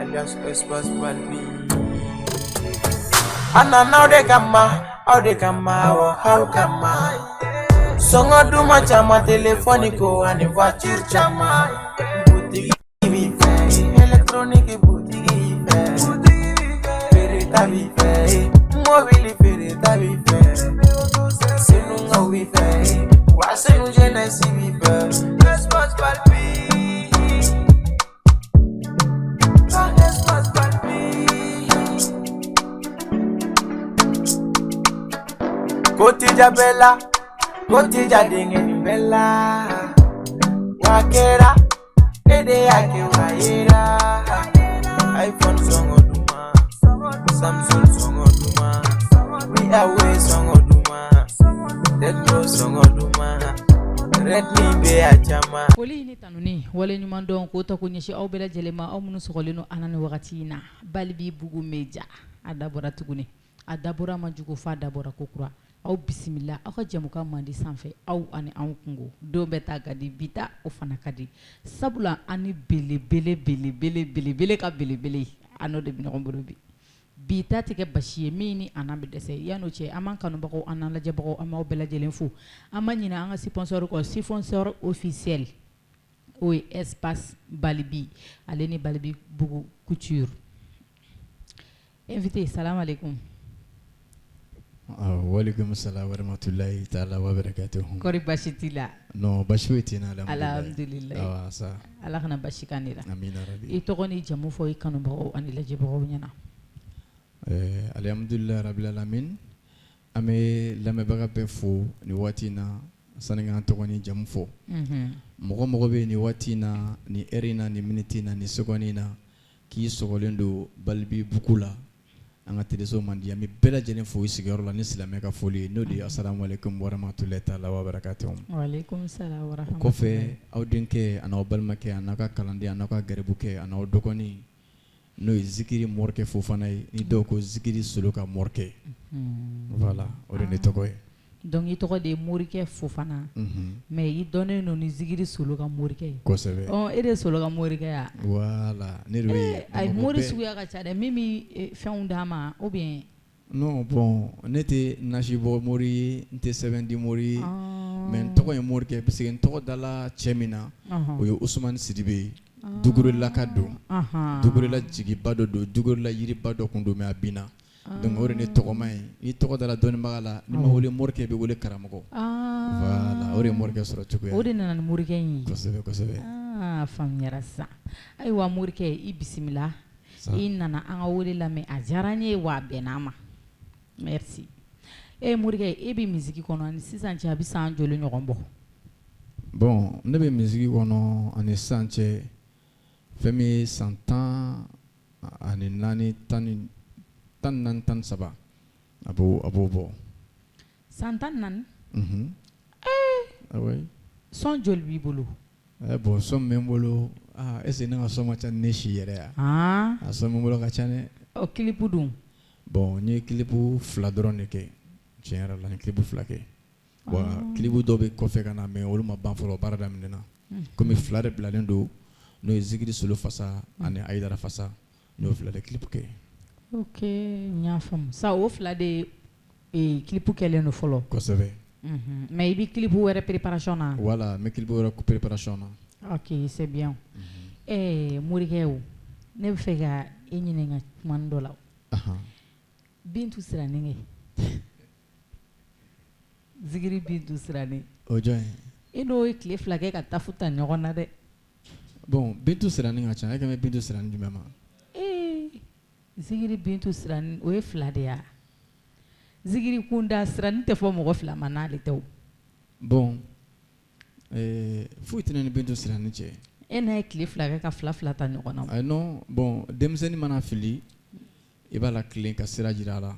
Alias Espace Balbi. A nana aw de kama, aw de kama, awɔ aw kama. Sɔngɔ duman caman, telefɔni ko ani voiture caman. Butigi b'i fɛ, électronique butigi b'i fɛ. Feereta b'i fɛ, mobili feereta b'i fɛ. Senukaw b'i fɛ, wa Senu jeunesse b'i fɛ. Espace Balbi. Ah, Espace Balbi. Ko tija bɛɛ la, ko tija denkɛnin bɛɛ la. Wa kɛra, e de y'a kɛ wa yera. iPhone sɔngɔ duman, Samsung sɔngɔ duman, Huawei sɔngɔ duman, Tecno sɔngɔ duman, Redmi bɛ a caman. Foli ni tanuni wale ɲuman dɔn k'o ta ko ɲɛsin aw bɛɛ lajɛlen ma, aw minnu sɔgɔlen don an na nin wagati in na. Balibi Bugu Media, a dabɔra tuguni, a dabɔra ma jugu f'a dabɔra ko kura. Aw bisimila aw ka jɛmukan mandi sanfɛ, aw ani anw kungo don bɛɛ ta ka di, bi ta o fana ka di, sabula an ni belebele belebele belebele ka belebele an n'o de bɛ ɲɔgɔn bolo bi. Bi ta tɛ kɛ basi ye min ni a n'an bɛ dɛsɛ. Yan'o cɛ, an b'an kanubagaw an n'an lajɛbagaw, an b'aw bɛɛ lajɛlen fo. An ma ɲinɛ an ka sponsor kɔ, sponsor officiel, o ye Espace Balibi, ale ni Balibi Bugu Couture. Invité, salam alaikum. Walekum salam warahmatulahi taala wabarakatuhu. Kɔri basi t'i la? Non, basi foyi tɛ n na, alhamdulilayi. Awa sa. Ala kana basi k'an de la. Amina rabi. I tɔgɔ ni jamu fɔ i kanubagaw ani lajɛbagaw ɲɛna. Alhamdulilayi rabil alamin, an bɛ lamɛnbaga bɛɛ fo nin waati in na sani k'an tɔgɔ ni jamu fɔ. Mɔgɔ mɔgɔ bɛ nin waati in na, nin heure in na, nin minute in na, nin seconde in na, k'i sɔgɔlen don Balibi Bugu la, an ka teleso mandi, an bɛ bɛɛ lajɛlen fo i sigiyɔrɔ la ni silamɛ ka foli ye, n'o de ye asalamu aleykum warahmatulahi taala wabarakatuhu. Walekum salam O kɔfɛ, aw denkɛ an'aw balimakɛ an'aw ka kalanden an'aw ka garibukɛ an'aw dɔgɔnin, n'o ye Zikiri Morikɛ Fofana ye, ni dɔw ko Zikiri Solo ka Morikɛ. Voilà, o de ye ne tɔgɔ ye. Donc i tɔgɔ de ye Morikɛ Fofana, mais i dɔnnen don ni Zikiri Solo ka Morikɛ ye. Kosɛbɛ. Ɔ, e de ye Solo ka Morikɛ ye wa? Voilà, ne de ye. Ayi, mori suguya ka ca dɛ, min bɛ fɛnw d'a ma ou bien. Non, bon, ne tɛ nasibɔ mori ye, n tɛ sɛbɛn di mori ye, mais n tɔgɔ ye Morikɛ parce que n tɔgɔ dala cɛ min na, o ye Usumani Sidibe ye. Dugurelaka don, Dugurela jigiba dɔ don, Dugurela yiriba dɔ tun don, mais a binna. Donc o de ne tɔgɔma ye. N'i tɔgɔ dara dɔnnibaga la, n'i ma wele morikɛ, i bɛ wele karamɔgɔ. Voilà, o de ye morikɛ sɔrɔ cogo ye. O de nana ni morikɛ in ye. Kosɛbɛ kosɛbɛ. Aa, faamuyara sisan. Ayiwa morikɛ, i bisimila. I nana an ka wele lamɛn, a diyara n ye wa a bɛnna an ma. Merci. E morikɛ, e bɛ musique kɔnɔ ani sisan cɛ, a bɛ san joli ɲɔgɔn bɔ? Bon, ne bɛ musique kɔnɔ ani sisan cɛ, fɛn min ye san 14, 14, 13, a b'o bɔ. San 14? Unhun. Ee! Ah oui. Son joli b'i bolo? Bon, son min bɛ n bolo, aa, est ce que ne ka son ka ca ni ne si yɛrɛ ye wa? Han! A son bɛ n bolo ka ca dɛ. Ɔ, clip dun? Bon, n ye clip 2 dɔrɔn de kɛ, tiɲɛ yɛrɛ la, n ye clip 2 kɛ. Wa clip dɔw bɛ kɔfɛ ka na, mais olu ma ban fɔlɔ, baara daminɛna. Komi 2 de bilalen don, n'o ye Zikiri Solo Fasa ani Ayidara Fasa, n y'o 2 de clip kɛ. Ok, n y'a faamu sa, o 2 de clip kɛlen don fɔlɔ. Kosɛbɛ. Mais i bɛ clip wɛrɛ préparation na? Voilà, n bɛ clip wɛrɛ préparation na. Ok, c'est bien. Ɛɛ morikɛ o, ne bɛ fɛ ka e ɲininka kuma dɔ la. Bintu Siranikɛ, Zikiri Bintu Sirani. O jɔn ye? E n'o ye tile 2 kɛ ka tafu ta ɲɔgɔn na dɛ. Bon, Bintu Sirani ka ca, e kan bɛ Bintu Sirani jumɛn ma? Ee, Zikiri Bintu Sirani, o ye 2 de ya. Zikiri kunda Sirani tɛ fɔ mɔgɔ 2 ma n'ale tɛ o. Bon, foyi tɛ ne ni Bintu Sirani cɛ. E n'a ye tile 2 kɛ ka 2 2 ta ɲɔgɔn na. Non, bon, denmisɛnnin mana fili, i b'a la tilen ka sira jira a la.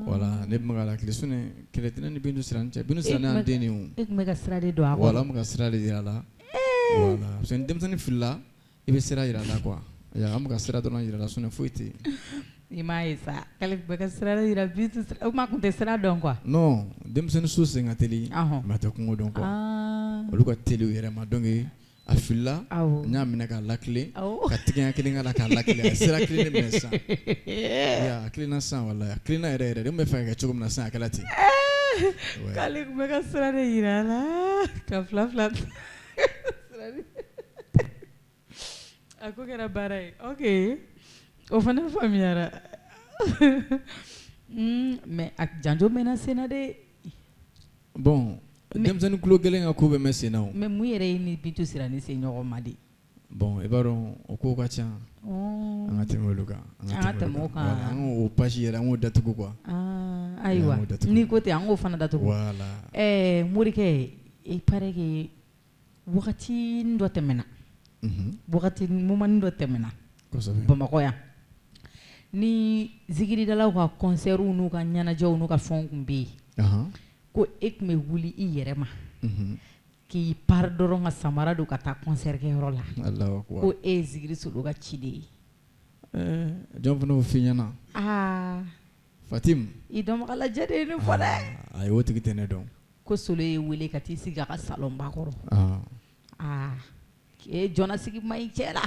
Voilà, ne tun bɛ k'a latilen, sinon kɛlɛ tɛ ne ni Bintu Sirani cɛ. Bintu Sirani y'an den de ye o. E tun bɛ ka sira de don a kɔrɔ. Voilà, n bɛ ka sira de jira a la. Voilà, parce que ni denmisɛnnin filila, i bɛ sira jira a la quoi. An bɛ ka sira dɔrɔn jira a la, sinon foyi tɛ yen. I m'a ye sa, k'ale tun bɛ ka sira de jira Bintu, o tuma a tun tɛ sira dɔn quoi. Non, denmisɛnnin su sen ka teli, mais a tɛ kungo dɔn quoi. Olu ka teli u yɛrɛ ma, donc A filila, n y'a minɛ k'a latilen, ka tigɛɲɛ kelen k'a la k'a latilen, a sera tilennen minɛ sisan, a tilenna sisan walahi a tilenna yɛrɛ yɛrɛ de, n tun bɛ fɛ ka kɛ cogo min na sisan a kɛra ten, k'ale tun bɛ ka sira de jira a la ka fila fila a ko kɛra baara ye ok o fana faamuyara mais a janjo mɛnna sen na dɛ bon denmisɛnnin tulo gɛlɛn ka ko bɛ mɛn sen na mais mun yɛrɛ ye ni Bintu Sirani se ɲɔgɔn ma de bon i b'a dɔn o ko ka ca an ka tɛmɛ olu kan an ka tɛmɛ o kan an k'o page yɛrɛ an k'o datugu quoi ayiwa n'i ko ten an k'o fana datugu voilà ɛɛ morikɛ il paraît que wagati dɔ tɛmɛna wagati moment dɔ tɛmɛna Bamakɔ yan ni zikiridalaw ka concert n'u ka ɲɛnajɛw n'u ka fɛnw tun bɛ yen ko e tun bɛ wuli i yɛrɛ ma k'i pari dɔrɔn ka samara don ka taa concert kɛyɔrɔ la ko e ye zikiri solo ka ciden ye jɔn fana y'o f'i ɲɛna Fatim i dɔnbagalajɛ de ye nin fɔ dɛ ayi o tigi tɛ ne dɔn ko solo y'i weele ka t'i sigi a ka salon ba kɔrɔ aa e jɔnnasigi man ɲi cɛ la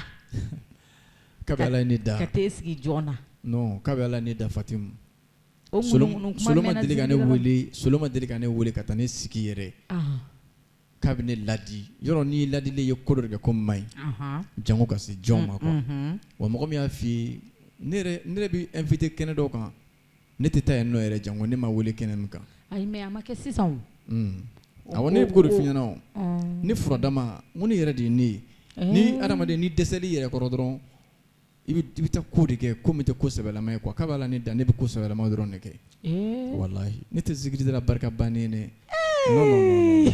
kabi Ala ye ne da ka t'e sigi jɔn na non kabi Ala ye ne da Fatim solo ma deli ka ne weele solo ma deli ka ne weele ka taa ne sigi yɛrɛ k'a bɛ ne ladi yɔrɔ n'i ladilen ye ko dɔ de kɛ ko min man ɲi jango ka se jɔn ma quoi wa mɔgɔ min y'a f'i ye ne yɛrɛ bɛ invité kɛnɛ dɔw kan ne tɛ taa yen nɔ yɛrɛ jango ne ma wele kɛnɛ min kan ayi mais a ma kɛ sisan o awɔ ne bɛ k'o de f'i ɲɛna o ne furadama n ko ne yɛrɛ de ye ne ye ni adamaden n'i dɛsɛl'i yɛrɛ kɔrɔ dɔrɔn i bɛ taa ko de kɛ ko min tɛ ko sɛbɛlama ye quoi kabi Ala ne dan ne bɛ ko sɛbɛlama dɔrɔn de kɛ walahi ne tɛ zikiridala barika bannen dɛ non non non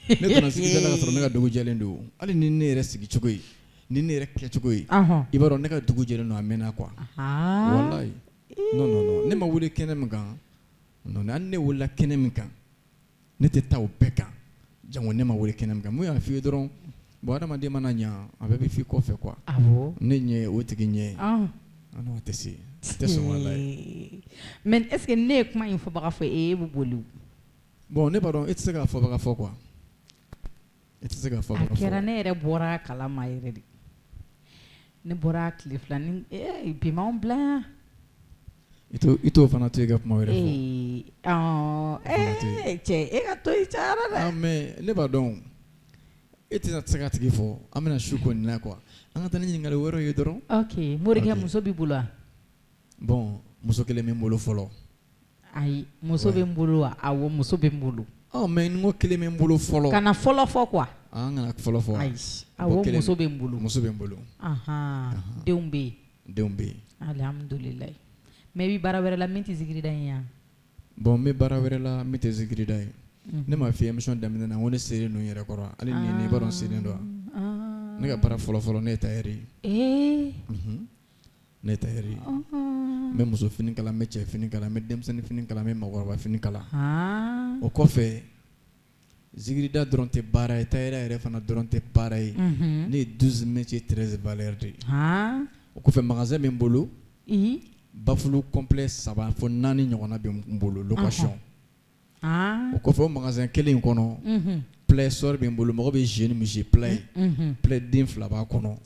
ne donna zikiridala ka sɔrɔ ne ka dugu jɛlen don hali ni ne yɛrɛ sigi cogo ye ni ne yɛrɛ kɛcogo ye i b'a dɔn ne ka dugu jɛlen don a mɛnna quoi walahi non non non ne ma wele kɛnɛ min kan non hali ne welela kɛnɛ min kan ne tɛ taa o bɛɛ kan jango ne ma wele kɛnɛ min kan mun y'a f'i ye dɔrɔn bon adamaden mana ɲɛ a bɛɛ bɛ f'i kɔfɛ quoi ne ɲɛ o tigi ɲɛ a tɛ se tɛ sɔn walayi mais est ce que ne ye kuma in fɔbaga fɔ e bɛ boli bon ne b'a dɔn e tɛ se k'a fɔbaga fɔ quoi e tɛ se k'a fɔbaga fɔ a kɛra ne yɛrɛ bɔra a kalama yɛrɛ de ne bɔra tile fila ni bi m'anw bila yan I t'o fana to i ka kuma wɛrɛ fɔ cɛ e ka to cayara dɛ mais ne b'a dɔn e tɛna se k'a tigi fɔ an bɛna su ko nin na quoi an ka taa ni ɲininkali wɛrɛ ye dɔrɔn ok morikɛ muso b'i bolo wa bon muso kelen bɛ n bolo fɔlɔ ayi muso bɛ n bolo wa awɔ muso bɛ n bolo mais n ko kelen bɛ n bolo fɔlɔ kana fɔlɔ fɔ quoi an kana fɔlɔ fɔ ayi awɔ muso bɛ n bolo muso bɛ n bolo denw bɛ yen denw bɛ yen alihamudulilayi mais i bɛ baara wɛrɛ la min tɛ zikirida in ye wa bon n bɛ baara wɛrɛ la min tɛ zikirida ye ne m'a f'i ye émission daminɛ na ko ne selen don n yɛrɛ kɔrɔ hali ni i b'a dɔn n selen don wa ne ka baara fɔlɔ fɔlɔ ne ye tailleur ye ne ye tailleur ye n bɛ muso fini kala n bɛ cɛ fini kala n bɛ denmisɛnnin fini kala n bɛ mɔgɔkɔrɔba fini kala o kɔfɛ zikirida dɔrɔn tɛ baara ye tailleur yɛrɛ fana dɔrɔn tɛ baara ye ne ye 12 métiers 13 valeurs de ye o kɔfɛ magasin bɛ n bolo baffle complet 3 fo 4 ɲɔgɔnna bɛ n bolo location o kɔfɛ o magasin kelen in kɔnɔ play store bɛ n bolo mɔgɔ bɛ jeu ni min jouer play play den 2 b'a kɔnɔ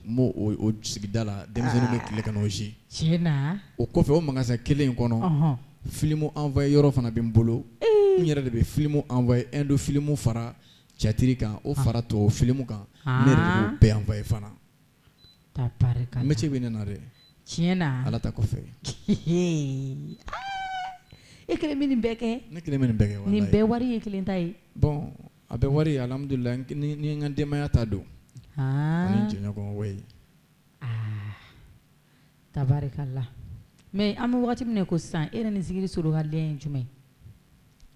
n b'o o sigida la denmisɛnninw bɛ tile ka n'o jouer tiɲɛ o kɔfɛ o magasin kelen in kɔnɔ film envoyer yɔrɔ fana bɛ n bolo n yɛrɛ de bɛ film envoyer indo film fara théâtre kan o fara tubabu film kan ne yɛrɛ de b'o bɛɛ envoyer fana métier bɛ ne na dɛ tiɲɛ na Ala ta kɔfɛ e kelen bɛ nin bɛɛ kɛ ne kelen bɛ nin bɛɛ kɛ nin bɛɛ wari ye kelen ta ye bon a bɛɛ wari alhamdulillah ni n ka denbaya ta don ani n jɛɲɔgɔn oui tabarikala mais an bɛ wagati min na ko sisan e yɛrɛ ni zikiri solo ka lien ye jumɛn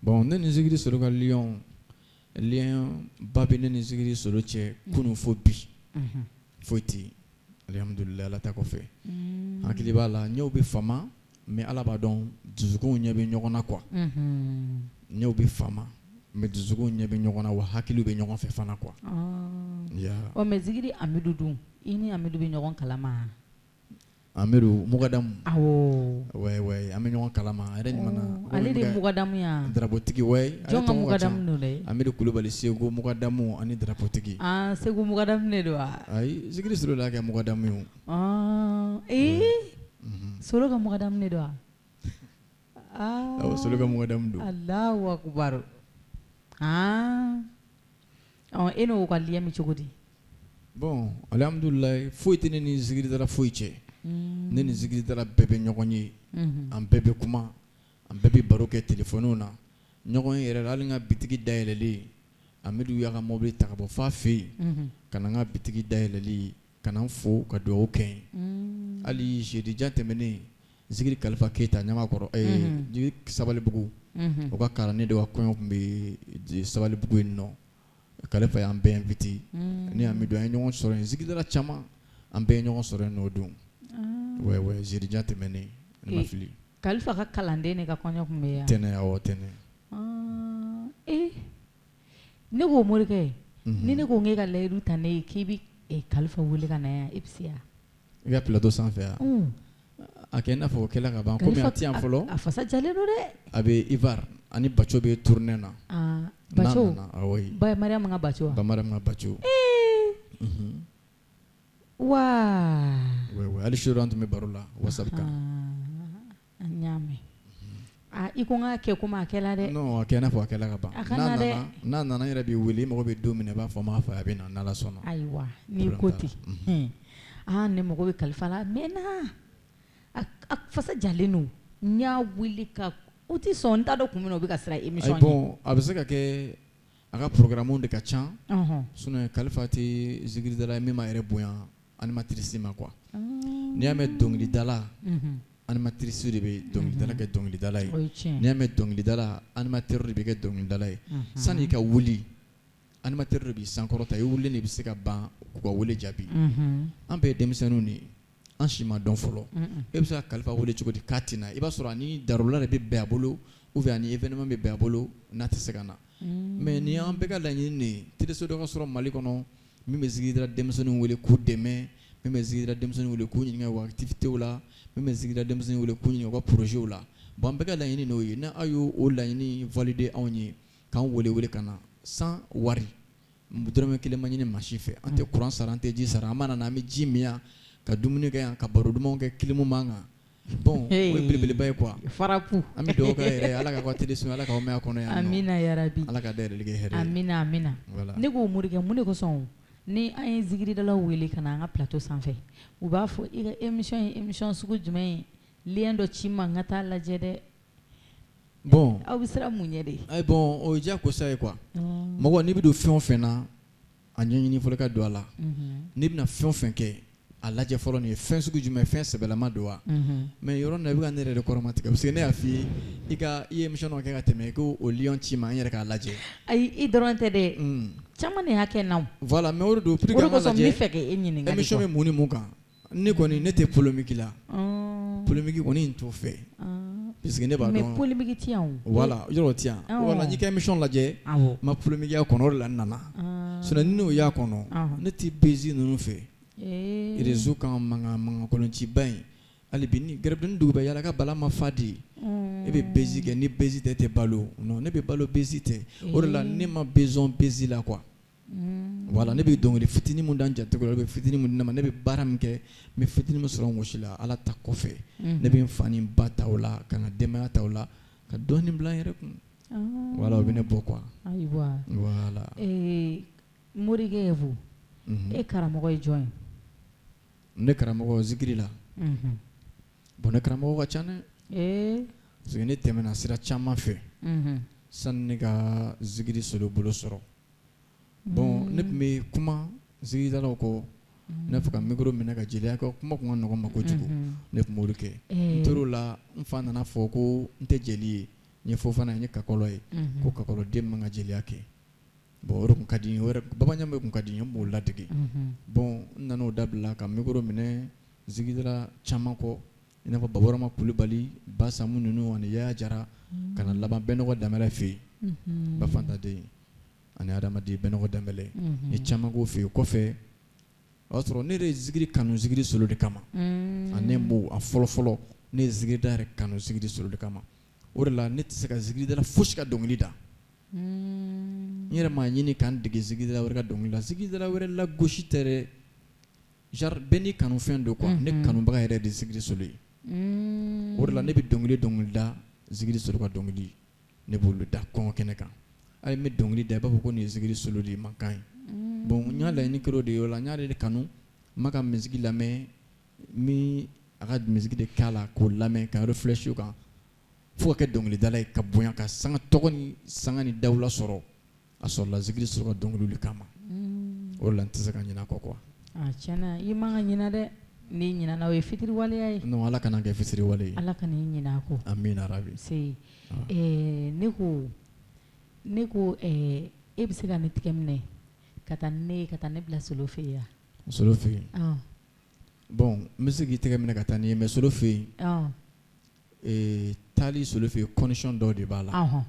bon ne ni zikiri solo ka lien ba bɛ ne ni zikiri solo cɛ kunun fo bi foyi tɛ yen alihamudulila Ala ta kɔfɛ hakili b'a la ɲɛw bɛ fama mais Ala b'a dɔn dusukunw ɲɛ bɛ ɲɔgɔn na quoi ɲɛw bɛ fama mais dusukunw ɲɛ bɛ ɲɔgɔn na wa hakiliw bɛ ɲɔgɔn fɛ fana quoi ɔ mais zikiri Amidu dun i ni Amidu bɛ ɲɔgɔn kalama Amidu Mugadamu. Awɔ. Ouais ouais, an bɛ ɲɔgɔn kalama a yɛrɛ ɲuman na. Ale de ye Mugadamu ye wa? Drapeau-tigi ouais. Jɔn ka Mugadamu don dɛ? Amidu Kulubali Segu Mugadamu ani drapeau-tigi. Ah Segu Mugadamu de don wa? Ayi Zikiri Solo de y'a kɛ Mugadamu ye o. Ah ee Solo ka Mugadamu de don wa? Ah. Awɔ Solo ka Mugadamu don. Alahu akubaru. Ah. Ɔ e n'o ka lien bɛ cogo di? Bon alihamudulilayi foyi tɛ ne ni zikiridala foyi cɛ. Ne ni zikiridala bɛɛ bɛ ɲɔgɔn ye. An bɛɛ bɛ kuma, an bɛɛ bɛ baro kɛ téléphone na. Ɲɔgɔn ye yɛrɛ la hali n ka bitigi dayɛlɛlen Amidu y'a ka mobili ta ka bɔ f'a fɛ yen ka na n ka bitigi dayɛlɛli ka na n fo ka dugawu kɛ n ye. Hali jeudi jan tɛmɛnen Zikiri Kalifa Keyita Ɲamakɔrɔ ɛɛ Sabalibugu o ka kalanden dɔ ka kɔɲɔ tun bɛ Sabalibugu yen nɔ. Kalifa y'an bɛɛ invité ne Amidu an ye ɲɔgɔn sɔrɔ yen zikiridala caman an bɛɛ ye ɲɔgɔn sɔrɔ yen n'o don. Ouais ouais jeudi jan tɛmɛnen ni n ma fili. Kalifa ka kalanden de ka kɔɲɔ tun bɛ yen wa? Tɛnɛn awɔ tɛnɛn. Ee ne ko morikɛ ni ne ko n k'e ka layidu ta ne ye k'i bɛ Kalifa wele ka na yan e bɛ se wa? I ka plateau sanfɛ wa? A kɛ i n'a fɔ o kɛla ka ban komi a tɛ yan fɔlɔ. A fasa jalen don dɛ. A bɛ Ivoire ani Baco bɛ tournée na. Aa Baco ba Mariam ka Baco wa? Ba Mariam ka Baco. Ee wa. Ouais ouais hali su an tun bɛ baro la WhatsApp kan. N y'a mɛn. Aa i ko n k'a kɛ komi a kɛla dɛ. Non a kɛ i n'a fɔ a kɛla ka ban. A ka na dɛ. N'a nana n yɛrɛ b'i wele i mago bɛ don min na i b'a fɔ n b'a fɔ a ye a bɛ na n'Ala sɔnna. Ayiwa n'i ko ten. Aa ne mago bɛ Kalifa la a mɛnna a fasa jalen don n y'a wele ka u tɛ sɔn n t'a dɔn kun min na u bɛ ka siran émission ɲɛ. Bon a bɛ se ka kɛ a ka programme de ka ca. Sinon Kalifa tɛ zikiridala ye min b'a yɛrɛ bonya animatrice ma quoi. N'i y'a mɛn dɔnkilidala animatrice de bɛ dɔnkilidala kɛ dɔnkilidala ye. N'i y'a mɛn dɔnkilidala animateur de bɛ kɛ dɔnkilidala ye. Sanni i ka wuli animateur de b'i sankɔrɔta i wulilen de bɛ se ka ban k'u ka wele jaabi. An bɛɛ ye denmisɛnninw de ye an si ma dɔn fɔlɔ. E bɛ se ka Kalifa wele cogo di k'a tɛ na? I b'a sɔrɔ ani darula de bɛ bɛn a bolo ou bien ani événement bɛ bɛn a bolo n'a tɛ se ka na. Mais nin y'an bɛɛ ka laɲini de ye téléso dɔ ka sɔrɔ Mali kɔnɔ min bɛ zikirida denmisɛnninw wele k'u dɛmɛ, min bɛ zikirida denmisɛnninw wele k'u ɲininka u ka activités la, min bɛ zikirida denmisɛnninw wele k'u ɲininka u ka projets la. Bon an bɛɛ ka laɲini n'o ye n'aw y'o laɲini valider anw ye k'an wele wele ka na sans wari dɔrɔmɛ kelen ma ɲini maa si fɛ. An tɛ courant sara, an tɛ ji sara, an mana na an bɛ ji min yan ka dumuni kɛ yan ka baro dumanw kɛ clim b'an kan. Bon o ye belebeleba ye quoi. Faraku. An bɛ dugawu kɛ yɛrɛ Ala k'aw ka téléso Ala k'aw mɛn a kɔnɔ yan nɔ. Amina yarabi. Ala ka dayɛlɛli kɛ hɛrɛ ye. Amina amina. Voilà. Ne ko morikɛ mun de kosɔn ni an ye zikiridalaw wele ka na an ka plateau sanfɛ u b'a fɔ i ka émission ye émission sugu jumɛn ye lien dɔ ci n ma n ka taa lajɛ dɛ. Bon aw bɛ siran mun ɲɛ de? Ayi bon o ye diyagosa ye quoi. Mɔgɔ n'i bɛ don fɛn o fɛn na a ɲɛɲini fɔlɔ ka don a la. N'i bɛna fɛn o fɛn kɛ a lajɛ fɔlɔ nin ye fɛn sugu jumɛn fɛn sɛbɛlama don wa? Mais yɔrɔ nin na i bɛ ka ne yɛrɛ de kɔrɔmatigɛ parce que ne y'a f'i ye i ka i ye émission dɔ kɛ ka tɛmɛ ko o lien ci n ma n yɛrɛ k'a lajɛ. Ayi i dɔrɔn tɛ dɛ. Caman de y'a kɛ n na o. Voilà mais o de don pour que O de an k'a kosɔn n bɛ lajɛ fɛ k'e ɲininka de émission quoi. bɛ mun ni mun kan ne kɔni ne tɛ polémique la. Polémique kɔni n t'o fɛ. Puisque ne b'a Mais dɔn polémique tɛ yan o. Voilà yɔrɔ o tɛ yan. Voilà n y'i ka émission lajɛ. Awɔ. N ma polémique y'a kɔnɔ o de la n nana. Sinon ni n'o y'a kɔnɔ ne tɛ buzz ninnu fɛ. Réseau kan mankan mankan kolonciba in hali bi ni gɛrɛbidoni dugu bɛ yala ka bala ma fa di e bɛ buzz kɛ ni buzz tɛ e tɛ balo non ne bɛ balo buzz tɛ o de la ne ma besoin buzz la quoi. Voilà ne bɛ dɔnkili fitinin min da n jatigiw la, bɛ fitinin min di ne ma, ne bɛ baara min kɛ n bɛ fitinin min sɔrɔ n wɔsi la Ala ta kɔfɛ ne bɛ n fa ni n ba ta o la ka n ka denbaya ta o la ka dɔɔnin bila n yɛrɛ kun. Voilà o bɛ ne bɔ quoi. Ayiwa. Voilà. Ee morikɛ Ɛfu e karamɔgɔ ye jɔn ye? Ne karamɔgɔ zikiri la. Bon ne karamɔgɔ ka ca dɛ. Ee. Parce que ne tɛmɛna sira caman fɛ. Sani ne ka zikiri solo bolo sɔrɔ. Bon ne tun bɛ kuma zikiridalaw kɔ. N'a fɔ ka micro minɛ ka jeliya kɛ kuma tun ka nɔgɔn n ma kojugu. Ne tun b'olu kɛ. N tor'o la n fa nana fɔ ko n tɛ jeli ye. N ye fofana ye, n ye kakɔlɔ ye. Ko kakɔlɔden man ka jeliya kɛ. Bon o de tun ka di n ye, o yɛrɛ Baba Ɲame tun ka di n ye, n b'o ladege. Bon n nana o dabila ka micro minɛ zikiridala caman kɔ. I n'a fɔ Babarama Kulubali, Basamu ninnu ani Yaya Jara ka na laban Bɛnɔgɔ Danbɛlɛ fɛ yen. Ba Fantaden ani adamaden Bɛnɔgɔ Danbɛlɛ. N ye caman k'o fɛ yen. Kɔfɛ O y'a sɔrɔ ne yɛrɛ ye zikiri kanu Zikiri Solo de kama. En un mot, a fɔlɔ fɔlɔ, ne ye zikiri da yɛrɛ kanu Zikiri Solo de kama. O de la ne tɛ se ka zikiridala fosi ka dɔnkili da. N yɛrɛ m'a ɲini ka n dege zikiridala wɛrɛ ka dɔnkili la. Zikiridala wɛrɛ lagosi tɛ dɛ, genre bɛɛ n'i kanufɛn don quoi. Ne kanubaga yɛrɛ de ye Zikiri Solo ye. O de la ne bɛ dɔnkili dɔnkili da, Zikiri Solo ka dɔnkili ne b'olu da kɔngɔ kɛnɛ kan. Hali n bɛ dɔnkili da, i b'a fɔ ko nin ye Zikiri Solo de ye mankan ye. Bon, n y'a laɲini kɛ o de ye. O la n y'ale de kanu, n ma ka musique lamɛn, n bɛ a ka musique de k'a la k'o lamɛn ka réfléchir o kan fo ka kɛ dɔnkilidala ye, ka bonya, ka sanga tɔgɔ ni sanga ni dawula sɔrɔ. A sɔrɔla Zikiri Solo ka dɔnkiliw de kama. O de la n tɛ se ka ɲinɛ a kɔ quoi. A tiɲɛna, i man ka ɲinɛ dɛ. N'i ɲinɛna, o ye fitiriwaleya ye. Non, Ala kana kɛ fitiriwale ye. Ala kana i ɲinɛ a kɔ. Amina rabi. Se ne ko e bɛ se ka ne tigɛ minɛ ka taa ne ka taa ne bila Solo fɛ yen? Solo fɛ yen? Bon, n bɛ se k'i tɛgɛ minɛ ka taa n'i ye, mais Solo fɛ yen, taali Solo fɛ yen, condition dɔw de b'a la.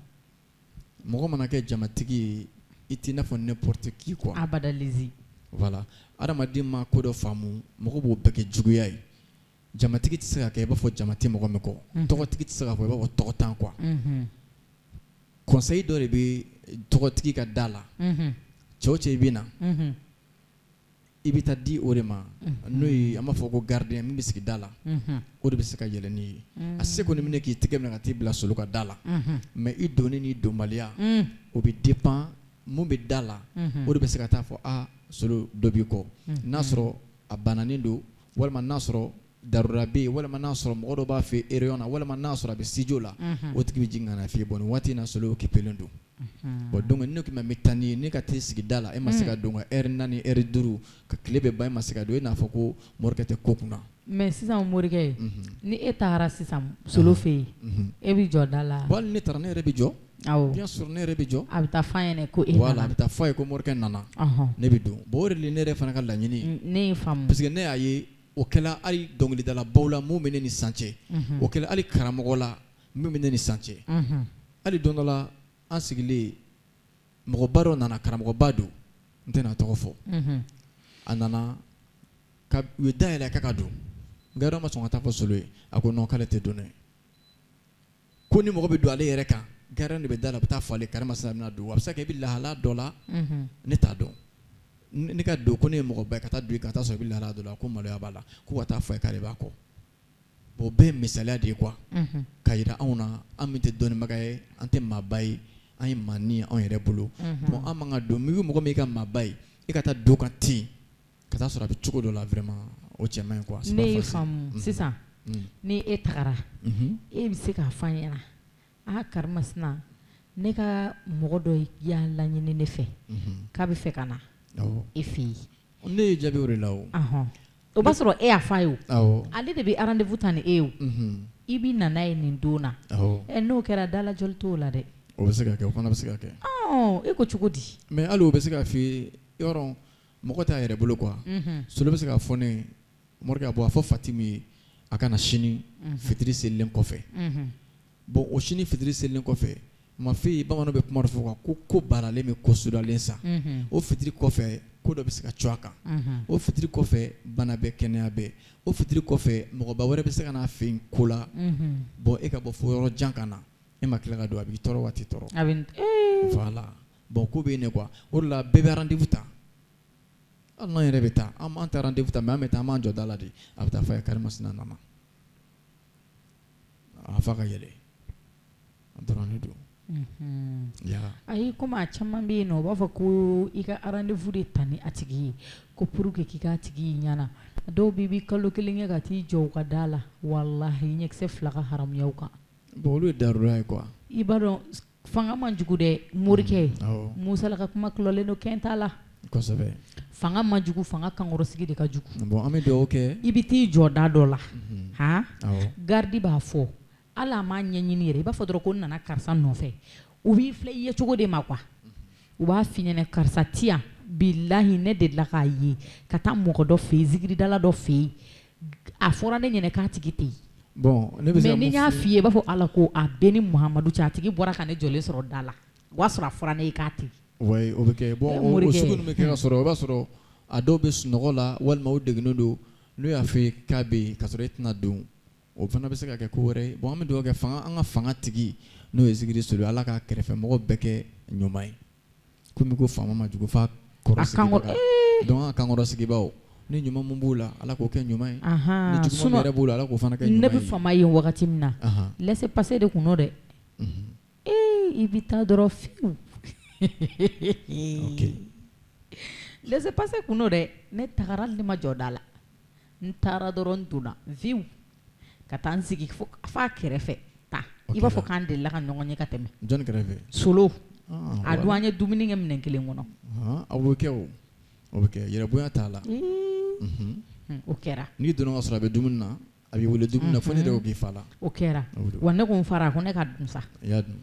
Mɔgɔ mana kɛ jamatigi ye, i t'i n'a fɔ n'importe qui quoi. Abadalizi. Voilà, adamaden ma ko dɔ faamu, mɔgɔ b'o bɛɛ kɛ juguya ye. Jamatigi tɛ se ka kɛ i b'a fɔ jama tɛ mɔgɔ min kɔ. Tɔgɔtigi tɛ se ka fɔ i b'a fɔ tɔgɔ tan quoi. Conseil dɔ de bɛ tɔgɔtigi ka da la. Cɛ o cɛ, i bɛ na, i bɛ taa di o de ma, n'o ye an b'a fɔ ko gardien min bɛ sigi da la, o de bɛ se ka yɛlɛ n'i ye. A se kɔni minɛ k'i tɛgɛ minɛ ka t'i bila Solo ka da la, mais i donni n'i donbaliya, o bɛ dépend mun bɛ da la. O de bɛ se ka taa fɔ: aa, Solo, dɔ b'i kɔ. N'a sɔrɔ a bananen don, walima n'a sɔrɔ darura bɛ yen, walima n'a sɔrɔ mɔgɔ dɔ b'a fɛ réunion na, walima n'a sɔrɔ a bɛ studio la, o tigi bɛ jigin ka na f'i ye: bon, nin waati in na Solo occupé len don. Bon, donc ne ko k'i ma n bɛ taa n'i ye, ne ka t'i sigi da la, e ma se ka don ka heure 4, heure 5 ka tile bɛɛ ban, e ma se ka don, e n'a fɔ ko morikɛ tɛ ko kunna. Mais sisan morikɛ, ni e taara sisan Solo fɛ yen, e bɛ jɔ da la? Bon, hali ne taara, ne yɛrɛ bɛ jɔ. Bien sûr, ne yɛrɛ bɛ jɔ. A bɛ taa f'a ɲɛna ko e nana. Voilà, a bɛ taa f'a ye ko morikɛ nana, ne bɛ don. Bon, o de ne yɛrɛ fana ka laɲini ye. Ne ye faamu. Parce que ne y'a ye, o kɛla hali dɔnkilidalabaw la mun bɛ ne ni san cɛ, o kɛla hali karamɔgɔ la min bɛ ne ni san cɛ. Hali don dɔ la, an sigilen, mɔgɔba dɔ nana, karamɔgɔba don, n tɛna tɔgɔ fɔ. A nana ka u ye da yɛlɛ k'a ka don, gardien ma sɔn ka taa fɔ Solo ye. A ko non, k'ale tɛ don dɛ, ko ni mɔgɔ bɛ don ale yɛrɛ kan, gardien de bɛ da la, a bɛ taa fɔ ale karimasina bɛna don. A bɛ se ka kɛ i bɛ lahala dɔ la, ne t'a dɔn. Ne ka don ko ne ye mɔgɔba ye ka taa don i ka taa sɔrɔ i bɛ lahala dɔ la, ko maloya b'a la, ko ka taa fɔ a ye k'ale b'a kɔ. Bon, o bɛɛ ye misaliya de ye quoi, ka jira anw na, an min tɛ dɔnnibaga ye, an tɛ maaba ye, an ye maanin ye anw yɛrɛ bolo. Bon, an man ka don mɔgɔ min ka maaba ye, e ka taa don kan ten ka taa sɔrɔ a bɛ cogo dɔ la, vraiment o cɛ man ɲi quoi. Ne ye faamu sisan. Ni e tagara, e bɛ se k'a fɔ an ɲɛna: aa, karimasina, ne ka mɔgɔ dɔ y'a laɲini ne fɛ k'a bɛ fɛ ka na e fɛ yen. Ne ye jaabi o de la o. O b'a sɔrɔ e y'a fɔ a ye o, ale de bɛ rendez-vous ta ni e ye o, i bɛ na n'a ye nin don na. Ɛ, n'o kɛra, dalajɔli t'o la dɛ. O bɛ se ka kɛ, o fana bɛ se ka kɛ. E ko cogo di? Mais hali o bɛ se ka f'i ye, yɔrɔ mɔgɔ t'a yɛrɛ bolo quoi. Solo bɛ se ka fɔ ne ye: morikɛ, bɔ a fɔ Fatimu ye a ka na sini fitiri selilen kɔfɛ. Bon, o sini fitiri selilen kɔfɛ, ma fille, bamananw bɛ kuma dɔ fɔ ko ko balalen bɛ ko sudalen sa. O fitiri kɔfɛ, ko dɔ bɛ se ka cun a kan. O fitiri kɔfɛ, bana bɛ, kɛnɛya bɛ. O fitiri kɔfɛ, mɔgɔba wɛrɛ bɛ se ka n'a fɛ yen ko la. Bon, e ka bɔ fo yɔrɔ jan ka na, e ma tila ka don, a b'i tɔɔrɔ waati tɔɔrɔ. Voilà, bon, ko bɛ yen quoi. O de la bɛɛ bɛ rendez-vous ta. Hali n'an yɛrɛ bɛ taa, an tɛ rendez-vous ta, mais an bɛ taa, an b'an jɔ da la de. A bɛ taa f'a ye karimasina nana, a fa ka yɛlɛ a dɔrɔn de don. Ayi, komi a caman bɛ yen nɔ, u b'a fɔ ko i ka rendez-vous de ta ni a tigi ye ko pour que k'i k'a tigi ɲɛna. Dɔw b'i bi kalo kelen kɛ ka t'i jɔ u ka da la, walahi, ɲɛkisɛ fila ka haramuya u kan. Bon, olu ye darura ye quoi. I b'a dɔn, fanga man jugu dɛ, morikɛ. Musala ka kuma kulɔlen don, kɛn t'a la. Kosɛbɛ. Fanga man jugu, fanga kankɔrɔsigi de ka jugu. Bon, an bɛ dugawu kɛ. I bɛ t'i jɔ da dɔ la, han, garde b'a fɔ, hali a m'a ɲɛɲini yɛrɛ, i b'a fɔ dɔrɔn ko n nana karisa nɔfɛ. U b'i filɛ i ye cogo de ma quoi. U b'a f'i ɲɛna karisa ti yan. Bilahi, ne delila k'a ye ka taa mɔgɔ dɔ fɛ yen, zikiridala dɔ fɛ yen, a fɔra ne ɲɛna k'a tigi tɛ yen. Bon, ne bɛ se mais ni n y'a f'i ye, i b'a fɔ Ala ko a bɛɛ ni Muhamadu cɛ, a tigi bɔra ka ne jɔlen sɔrɔ da la, o y'a sɔrɔ a fɔra ne ye k'a tɛ yen. Oui, o bɛ kɛ. Bon, o sugu ninnu bɛ kɛ ka sɔrɔ o b'a sɔrɔ A dɔw bɛ sunɔgɔ la walima u degunnen don, n'u y'a fɔ i k'a bɛ yen ka sɔrɔ e tɛna don, o fana bɛ se ka kɛ ko wɛrɛ ye. Bon, an bɛ dugawu kɛ fanga, an ka fanga tigi n'o ye Zikiri Solo, Ala ka kɛrɛfɛmɔgɔ bɛɛ kɛ ɲuman ye. Komi ko faama ma jugu f'a kɔrɔ sigibaga, donc an ka kankɔrɔ sigibaaw, ni ɲuman min b'u la, Ala k'o kɛ ɲuman ye, ni juguman min yɛrɛ b'u la, Ala k'o fana kɛ ɲuman ye. Ne bɛ fama ye wagati min na, laissez-passer de kun don dɛ. Ee, i bɛ taa dɔrɔn fiyewu, laissez-passer kun don dɛ. Ne tagara, hali ne ma jɔ da la, n taara dɔrɔn, n donna viw ka taa n sigi f'a kɛrɛfɛ ta, i b'a fɔ k'an delila ka ɲɔgɔn ye ka tɛmɛ. Jɔnni kɛrɛfɛ? Solo. A don an ye dumuni kɛ minɛn kelen kɔnɔ. Aw bɛ kɛ, o o bɛ kɛ, yɛrɛbonya t'a la. O kɛra. N'i donna ka sɔrɔ a bɛ dumuni na, a b'i wele dumuni na fo ne de ko k'i fa la. O kɛra wa, ne ko n fara, ko ne ka dun sa. I y'a dun,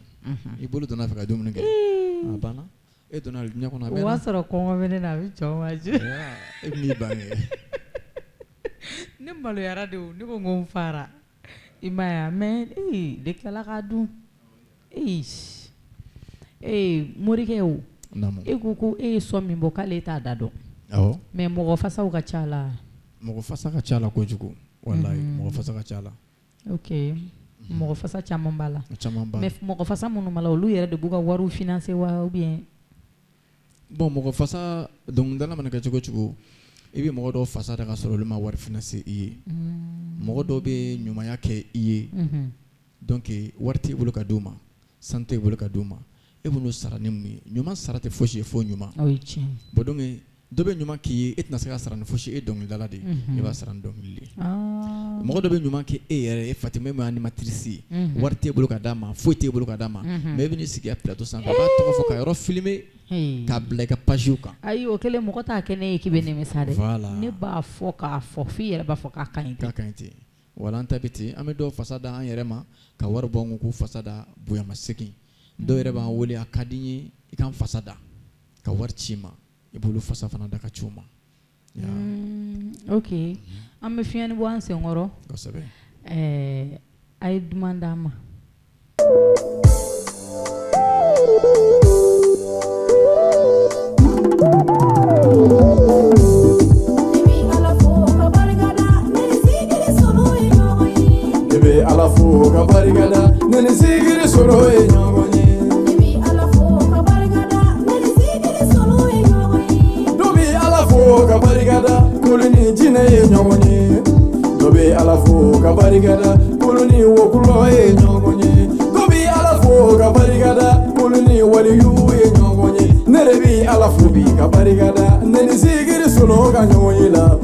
i bolo donna a fɛ ka dumuni kɛ, a banna, e donna diɲɛ kɔnɔ a mɛnna. O b'a sɔrɔ kɔngɔ bɛ ne na, a bɛ jɔ ma. E bɛ n'i ban kɛ. Ne maloyara de, ne ko n fara, i ma ye, mais de tilala k'a dun. Ee morikɛ, o e ko e ye son min bɔ k'ale t'a da dɔn, mais mɔgɔ fasaw ka ca la. Mɔgɔ fasa ka ca la kojugu, walayi, mɔgɔ fasa ka ca la. Ok, mɔgɔ fasa caman b'a la, mais mɔgɔ fasa minnu b'a la, olu yɛrɛ de b'u ka wariw financer wa, ou bien? Bon, mɔgɔ fasa, dɔnkilidala mana kɛ cogo cogo, i bɛ mɔgɔ dɔw fasa da ka sɔrɔ olu ma wari financer i ye. Mɔgɔ dɔw bɛ ɲumanya kɛ i ye, donc wari t'e bolo ka d'u ma, sanu t'e bolo ka d'u ma, e b'u sara ni mun ye? Ɲuman sara tɛ fosi ye fo ɲuman. Bon, donc dɔ bɛ ɲuman k'i ye, e tɛna se ka sara ni fosi, e dɔnkilidala de ye, e b'a sara ni dɔnkili de ye. Mɔgɔ dɔ bɛ ɲuman kɛ e yɛrɛ ye, Fatima ma animatrice ye, wari t'e bolo ka d'a ma, foyi t'e bolo ka d'a ma, mais e bɛ n'i sigi plateau sanfɛ, a b'a tɔgɔ fɔ ka yɔrɔ filmer k'a bila i ka page kan. Ayi, o kɛlen, mɔgɔ t'a kɛ ne ye k'i bɛ nimisa dɛ. Ne b'a fɔ k'a fɔ f'i yɛrɛ b'a fɔ k'a ka ɲi. K'a ka ɲi ten. Wala an ta bɛ ten, an bɛ dɔw fasa da an yɛrɛ ma ka wari bɔ an kun k'u fasa da bonyamasegin. Dɔw yɛrɛ b'an wele, a ka di n ye i ka n fasa da, ka wari ci ma, i b'olu fasa fana da ka ci u ma. Ok, an bɛ fiɲɛni bɔ an senkɔrɔ. Kosɛbɛ. A ye duman d'an ma. Ne bɛ Ala fo ka barika da, ne ni Zikiri Solo ye ɲɔgɔn ye. Dɔ bɛ Ala fo ka barika da, k'olu ni jinɛ ye ɲɔgɔn ye. Dɔ bɛ Ala fo ka barika da, k'olu ni wokulɔ ye ɲɔgɔn ye. Dɔ bɛ Ala fo ka barika da, k'olu ni waliyu ye ɲɔgɔn ye. Ne de bɛ Ala fo bi ka barika da, ne ni Zikiri Solo ka ɲɔgɔn ye la.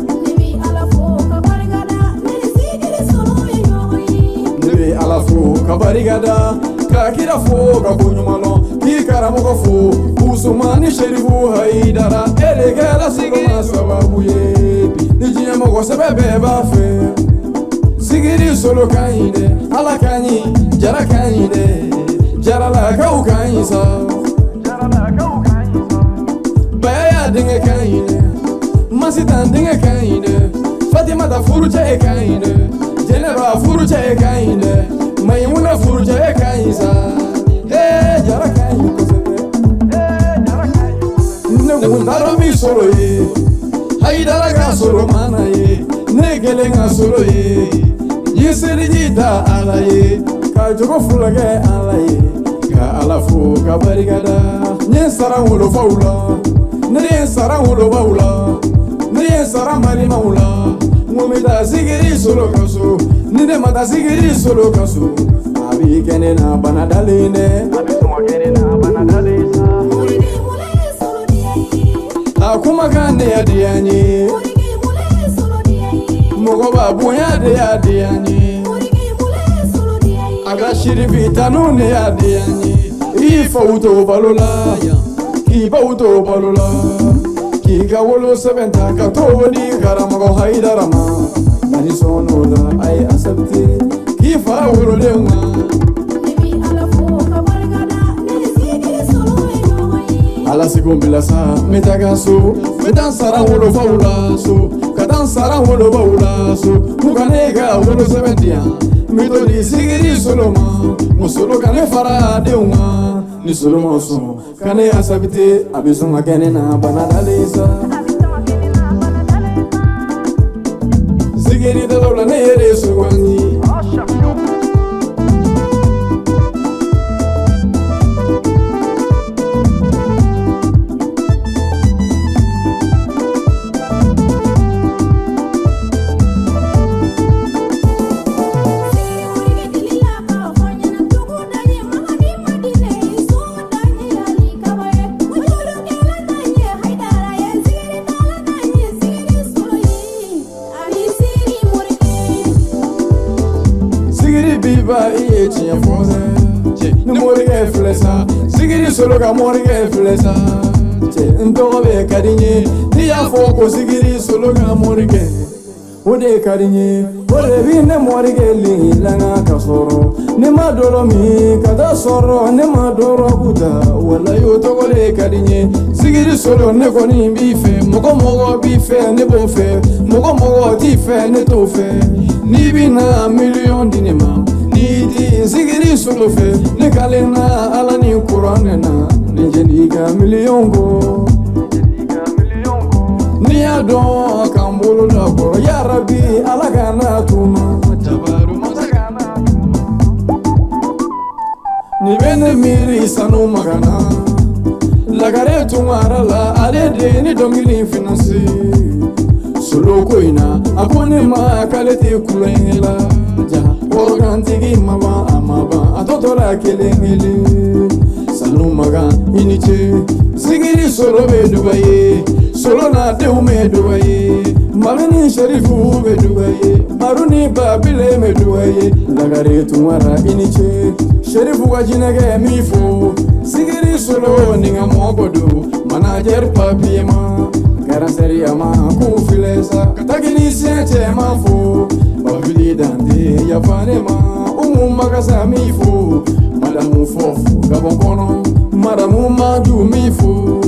Ne bɛ Ala fo ka barika da, ka kira fo ka ko ɲuman lɔn, k'i karamɔgɔ fo Usumani Serifu Hayidara, e de kɛra sigi sababu ye bi ni diɲɛ mɔgɔ sɛbɛ bɛɛ b'a fɛ. Zikiri Solo ka ɲi dɛ, Ala ka ɲi, Jara ka ɲi dɛ, Jaralakaw ka ɲi sa, Baya denkɛ ka ɲi dɛ, Masitan denkɛ ka ɲi dɛ, Fatimata furucɛ ka ɲi dɛ, Jɛnɛba furucɛ ka ɲi dɛ, Mayimuna furucɛ ka ɲi sa, ee Jara ka ɲi kosɛbɛ. Ne kun t'a dɔn min sɔrɔ ye, Hayidara ka sɔrɔ mana ye, ne kelen ka sɔrɔ ye, n ye seliji ta Ala ye, ka jogo fila kɛ Ala ye, ka Ala fo ka barika da. N ye sara wolofaw la, ne ye sara wolobaw la, ne ye sara balimaw la, n ko n bɛ taa Zikiri Solo ka so, ni ne ma taa Zikiri Solo ka so, a b'i kɛ ne na bana dalen dɛ. A kumakan de y'a diya n ye, mɔgɔ b'a bonya de y'a diya n ye, a ka sirifi tanu de y'a diya n ye. I faw to balo la yan, k'i baw to balo la, k'i ka wolo sɛbɛn ta ka t'o di karamɔgɔ Hayidara ma, ani sɔn o la a ye accepté k'i fara wolodenw kan. Ala seko bila sa, n bɛ taga so, n bɛ taa n sara wolofaw la so, ka taa n sara wolobaw la so, k'u ka ne ka wolosɛbɛn di yan, n bɛ t'o di Zikiri Solo ma, n Solo ka ne fara denw kan, ni Solo ma sɔn ka ne accepté, a bɛ sɔn ka kɛ ne na bana dalen sa. sigiri dalaw la ne yɛrɛ sugandi. Ni morikɛ filɛ sa, sigiri solo ka morikɛ filɛ sa, cɛ n tɔgɔ bɛ ka di n ye. N'i y'a fɔ ko sigiri solo ka morikɛ, o de ka di n ye. O de bi ne morikɛ lilanga ka sɔrɔ ne ma dɔrɔ min ka taa sɔrɔ ne ma dɔrɔ kuta, walayi o tɔgɔ de ka di n ye. Sigiri solo ne kɔni b'i fɛ, mɔgɔ mɔgɔ b'i fɛ ne b'o fɛ, mɔgɔ mɔgɔ t'i fɛ ne t'o fɛ. N'i bɛna miliyɔn di ne ma, sigiri solo fɛ ne kalenna Ala ni kuranɛ na, ne jeli ka miliyɔn kɔ. N'i y'a dɔn k'an bolo labɔ, yarabi Ala kana tuma. Ni bɛ ne miiri sanu magana, lagare tunkara la, ale de ye ni dɔnkili finance. Solo ko in na, a ko ne ma k'ale tɛ kulonkɛ la. Organtigi ma ban, a ma ban, a tɔ tora kelen kelen. Sanu magan i ni ce. Sigiri solo bɛ Dubayi, solo n'a denw bɛ Dubayi, Mami ni Serifu bɛ Dubayi, Baru ni Babile bɛ Dubayi. Lagare tunkara i ni ce. Serifu ka jinɛkɛ min fo, sigiri solo ni ka mɔgɔ don, manager papier ma, garasɛri a ma k'u filɛ sa, ka technicien cɛman fo. Babili Dante yafa ne ma, Umu Magasa mi fo, Madamu Fɔfu Gabɔn kɔnɔ, Madamu Maju mi fo,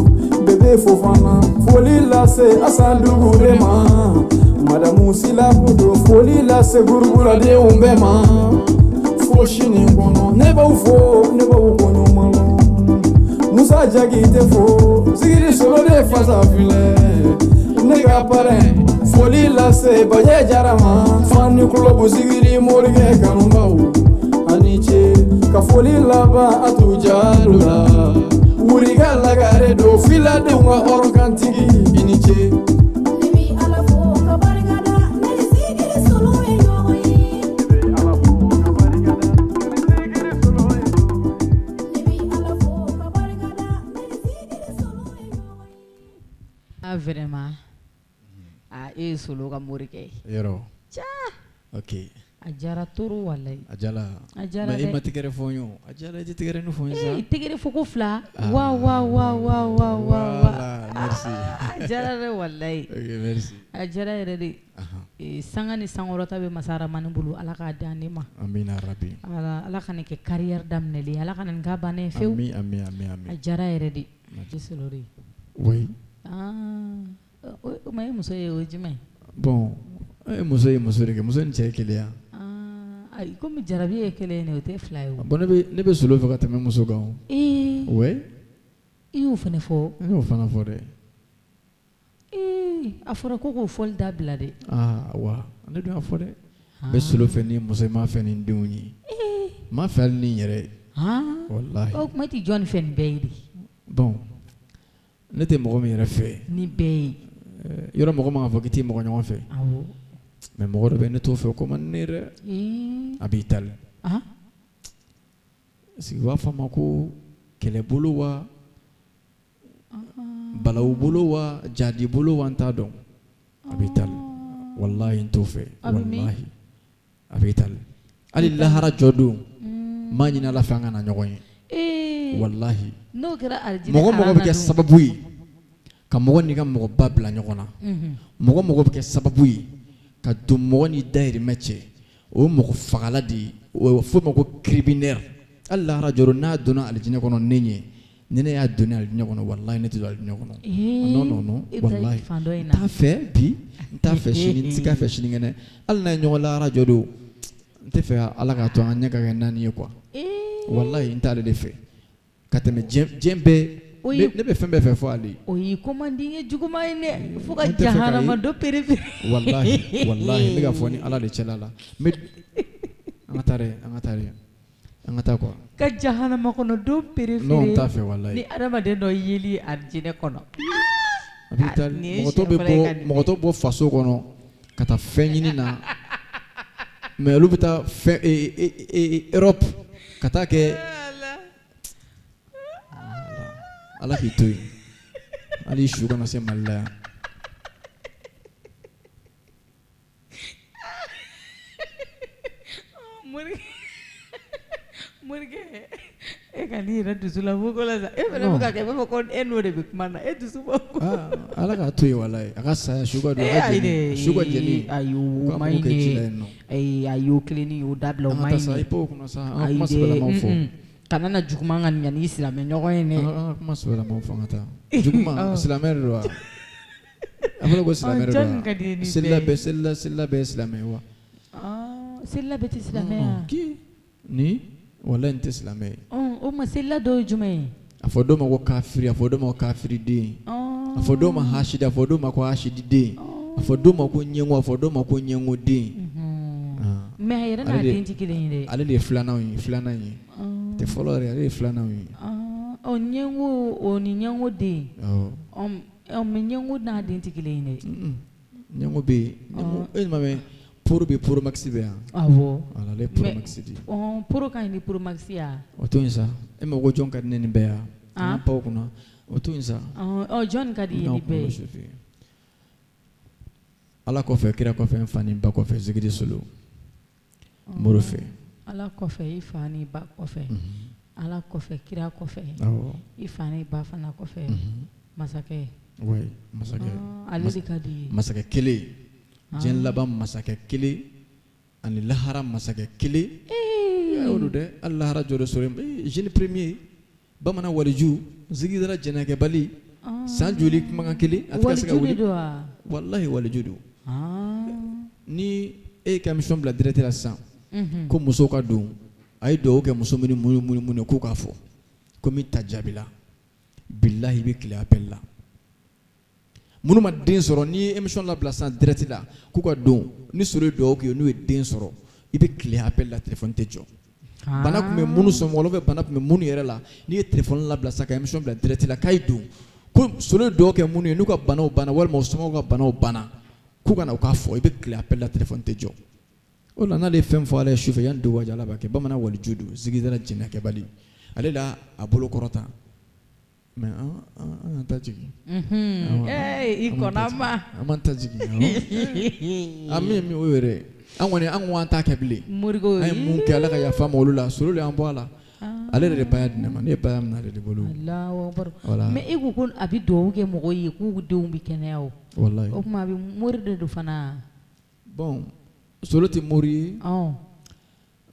Bebe Fofana foli lase Asan Dugure ma, Madamu Sila Kudo foli lase Guruguradenw bɛɛ ma. Fo sini kɔnɔ ne b'aw fo, ne b'aw koɲuman lɔn. Musa Jakite fo, sigiri solo de fasa filɛ, ne ka parrain foli lase Bajɛ Jara ma, Fani Kulobu sigiri morikɛ kanubaw ani ce. Ka foli laban Atu Jalo la, Wurika lagare don filadenw ka hɔrɔnkantigi i ni ce. Ah vraiment. Ah, e ye solo ka morikɛ ye. Yɔrɔ. Ok. A diyara toro walayi. A diyara. A diyara Mais dɛ. e ma tɛgɛrɛ fɔ n ye o. A diyara i tɛ tɛgɛrɛ fɔ n ye sa. Ee tɛgɛrɛ fɔ ko fila. Wa wa wa wa wa wa wa. Voilà, merci. A diyara dɛ walayi. Ok, merci. A diyara yɛrɛ de. Ee sanga ni sankɔrɔta bɛ masa Ramani bolo, Ala k'a dan ne ma. Amina rabi. Ala Ala ka nin kɛ carrière daminɛlen ye, Ala ka nin k'a bannen ye fewu. Ami ami ami ami. A diyara yɛrɛ de. E solo de. Oui. Ah, o ma ye muso ye o ye jumɛn ye? Bon, muso ye muso de kɛ, muso ni cɛ ye kelen ye. Ah, ayi komi jarabi ye kelen ye o tɛ fila ye o. Bon ne bɛ solo fɛ ka tɛmɛ muso kan o. Ee. Oui. I y'o fana fɔ. Ne y'o fana fɔ dɛ. Ee a fɔra ko k'o fɔli dabila dɛ. Ah wa, ne dun y'a fɔ dɛ. N bɛ solo fɛ ni muso ye, n m'a fɛ ni n denw ye. N m'a fɛ hali ni n yɛrɛ ye. Han. Walahi. O tuma e tɛ jɔn fɛ nin bɛɛ ye de? Bon, ne tɛ mɔgɔ min yɛrɛ fɛ. Ni bɛɛ ye. Yɔrɔ mɔgɔ man kan fɔ k'i t'i mɔgɔ ɲɔgɔn fɛ. Awɔ. Mais mɔgɔ dɔ bɛ ne t'o fɛ o ko man di ne ye dɛ. Ee. A b'i tali. Han. Est-ce que u b'a fɔ a ma ko kɛlɛbolo wa, balawu bolo wa, jadi bolo wa, n t'a dɔn. A b'i tali. Walahi n t'o fɛ. A bɛ min? Walahi. A b'i tali. Hali lahara jɔ don, n m'a ɲini Ala fɛ an ka na ɲɔgɔn ye. Ee. Walahi. N'o kɛra alijinɛ Mɔgɔ mɔgɔ bɛ kɛ arana don. sababu ye ka mɔgɔ n'i ka mɔgɔba bila ɲɔgɔn na. Mɔgɔ mɔgɔ bɛ kɛ sababu ye ka don mɔgɔ n'i dahirimɛ cɛ, o ye mɔgɔ fagala de ye. O f'o ma ko criminel. Hali lahara jɔ don n'a donna alijinɛ kɔnɔ ne ɲɛ, ni ne y'a donni alijinɛ kɔnɔ, walahi ne tɛ don alijinɛ kɔnɔ. Ee. Non non non, E bɛ taa walahi. fan dɔ in N na. t'a fɛ bi, n t'a fɛ sini, n tɛ k'a fɛ sinikɛnɛ. Hali n'a ye ɲɔgɔn lahara jɔ don, n tɛ fɛ Ala k'a to an ɲɛ ka kɛ naani ye quoi. Ee. Walahi n t'ale de fɛ. Ka tɛmɛ diɲɛ bɛɛ Ne bɛ fɛn bɛɛ fɛ fɔ ale. O y'i ko man di ye juguman ye dɛ, fo ka jahanama don préféré. Walahi walahi n bɛ k'a fɔ ni Ala de cɛla la an ka taa dɛ an ka taa dɛ an ka taa quoi. Ka jahanama kɔnɔ don préféré. Non n t'a fɛ walahi. Ni adamaden dɔ yeli alijinɛ kɔnɔ. A bɛ taa mɔgɔ tɔw bɛ bɔ mɔgɔ tɔw bɔ faso kɔnɔ ka taa fɛn ɲini na mais olu bɛ taa fɛn Europe ka taa kɛ. Ala k'i to yen hali su kana se Mali la yan. Morikɛ e ka n'i yɛrɛ dusu labɔ ko la sa e fana bɛ ka kɛ i b'a fɔ ko e n'o de bɛ kuma na e dusu bɔ. Ala k'a to yen walayi a ka saya su ka don a ka jeni su ka jeni ayi o man ɲi dɛ ayi o kelennin o dabila o man ɲi dɛ. I b'o kunna sa an ka kuma sɛbɛlamaw fɔ. Kana na juguman ka ɲa n'i silamɛ ɲɔgɔn ye dɛ. An ka kuma sɛbɛlamaw fɔ an ka taa. Juguman silamɛ de don wa? A fɔra ko silamɛ de don wa? Jɔnni ka di i ye ni bɛɛ ye? Selila bɛɛ ye silamɛ ye wa? Selila bɛɛ tɛ silamɛ ye wa? Qui? Ni walahi nin tɛ silamɛ ye. O ma selila dɔw ye jumɛn ye? A fɔ dɔw ma ko kafiri, a fɔ dɔw ma ko kafiriden. A fɔ dɔw ma hasidi, a fɔ dɔw ma ko hasididen. A fɔ dɔw ma ko ɲɛngo, a fɔ dɔw ma ko ɲɛngoden. Mais a yɛrɛ n'a den tɛ kelen ye dɛ. Ale de ye filanan ye. Tɛ fɔlɔ yɛrɛ, ale ye filanan ye. Ɔ ɲɛngo o ni ɲɛngo den. Awɔ. Mais ɲɛngo n'a den tɛ kelen ye dɛ. Ɲɛngo bɛ yen. E ma mɛn pro bɛ pro max bɛ yan. Awɔ. Voilà ale ye pro max de ye. Pro ka ɲi ni pro max ye wa? O to yen sa. E ma ko jɔn ka di ne ni bɛɛ ye wa? An ka pan o kunna. O to yen sa. Ɔ jɔn ka di i ye ni bɛɛ ye? Ala kɔfɛ, kira kɔfɛ, n fa ni ba kɔfɛ, Zikiri Solo. N b'o fɛ. Ala kɔfɛ, i fa ni ba kɔfɛ, Ala kɔfɛ, kira kɔfɛ, i fa ni ba fana kɔfɛ, masakɛ. Oui, masakɛ. Ale de ka di i ye. Masakɛ kelen, diɲɛ laban masakɛ kelen ani lahara masakɛ kelen. Ee! O don dɛ, hali lahara jɔ don sɔrɔ jeune premier, bamanan waliju, zikiri jɛnɛkɛbali, san joli kumakan kelen a tɛ ka se ka wuli. Waliju de don wa? Walahi waliju don. Ni e ka émission bila direct la sisan. Ko musow ka don a ye dugawu kɛ muso minnu mun k'u k'a fɔ ko min ta jaabila bilahi i bɛ tile appel la minnu ma den sɔrɔ n'i ye émission labila sisan direct la k'u ka don ni solo ye dugawu kɛ n'u ye den sɔrɔ i bɛ tile appel la téléphone tɛ jɔ bana tun bɛ minnu somɔgɔw la bana tun bɛ minnu yɛrɛ la n'i ye téléphone labila sisan ka émission bila direct la k'a ye don ko solo ye dugawu kɛ minnu ye n'u ka banaw banna walima u somɔgɔw ka banaw banna k'u ka na u k'a fɔ i bɛ tile appel la téléphone tɛ jɔ. O la n'ale ye fɛn fɔ ala ye sufɛ yan dugu ka jɛ ala b'a kɛ. Bamanan waliju don zikiri jɛnɛkɛbali ale la a bolo kɔrɔta mais an ta jigin. I kɔnɔ ma an m'an ta jigin an min o yɛrɛ an kɔni an ko an t'a kɛ bilen. Morigo an ye mun kɛ ala ka yafa ma olu la solo de y'an bɔ a la. Ale yɛrɛ de baya di ne ma, ne ye baya minɛ ale de bolo. Alahu akbar. Mais e ko ko a bɛ dugawu kɛ mɔgɔw ye k'u denw bɛ kɛnɛya o. Walahi. O tuma a bɛ mori de don fana. Bon solo tɛ mori ye.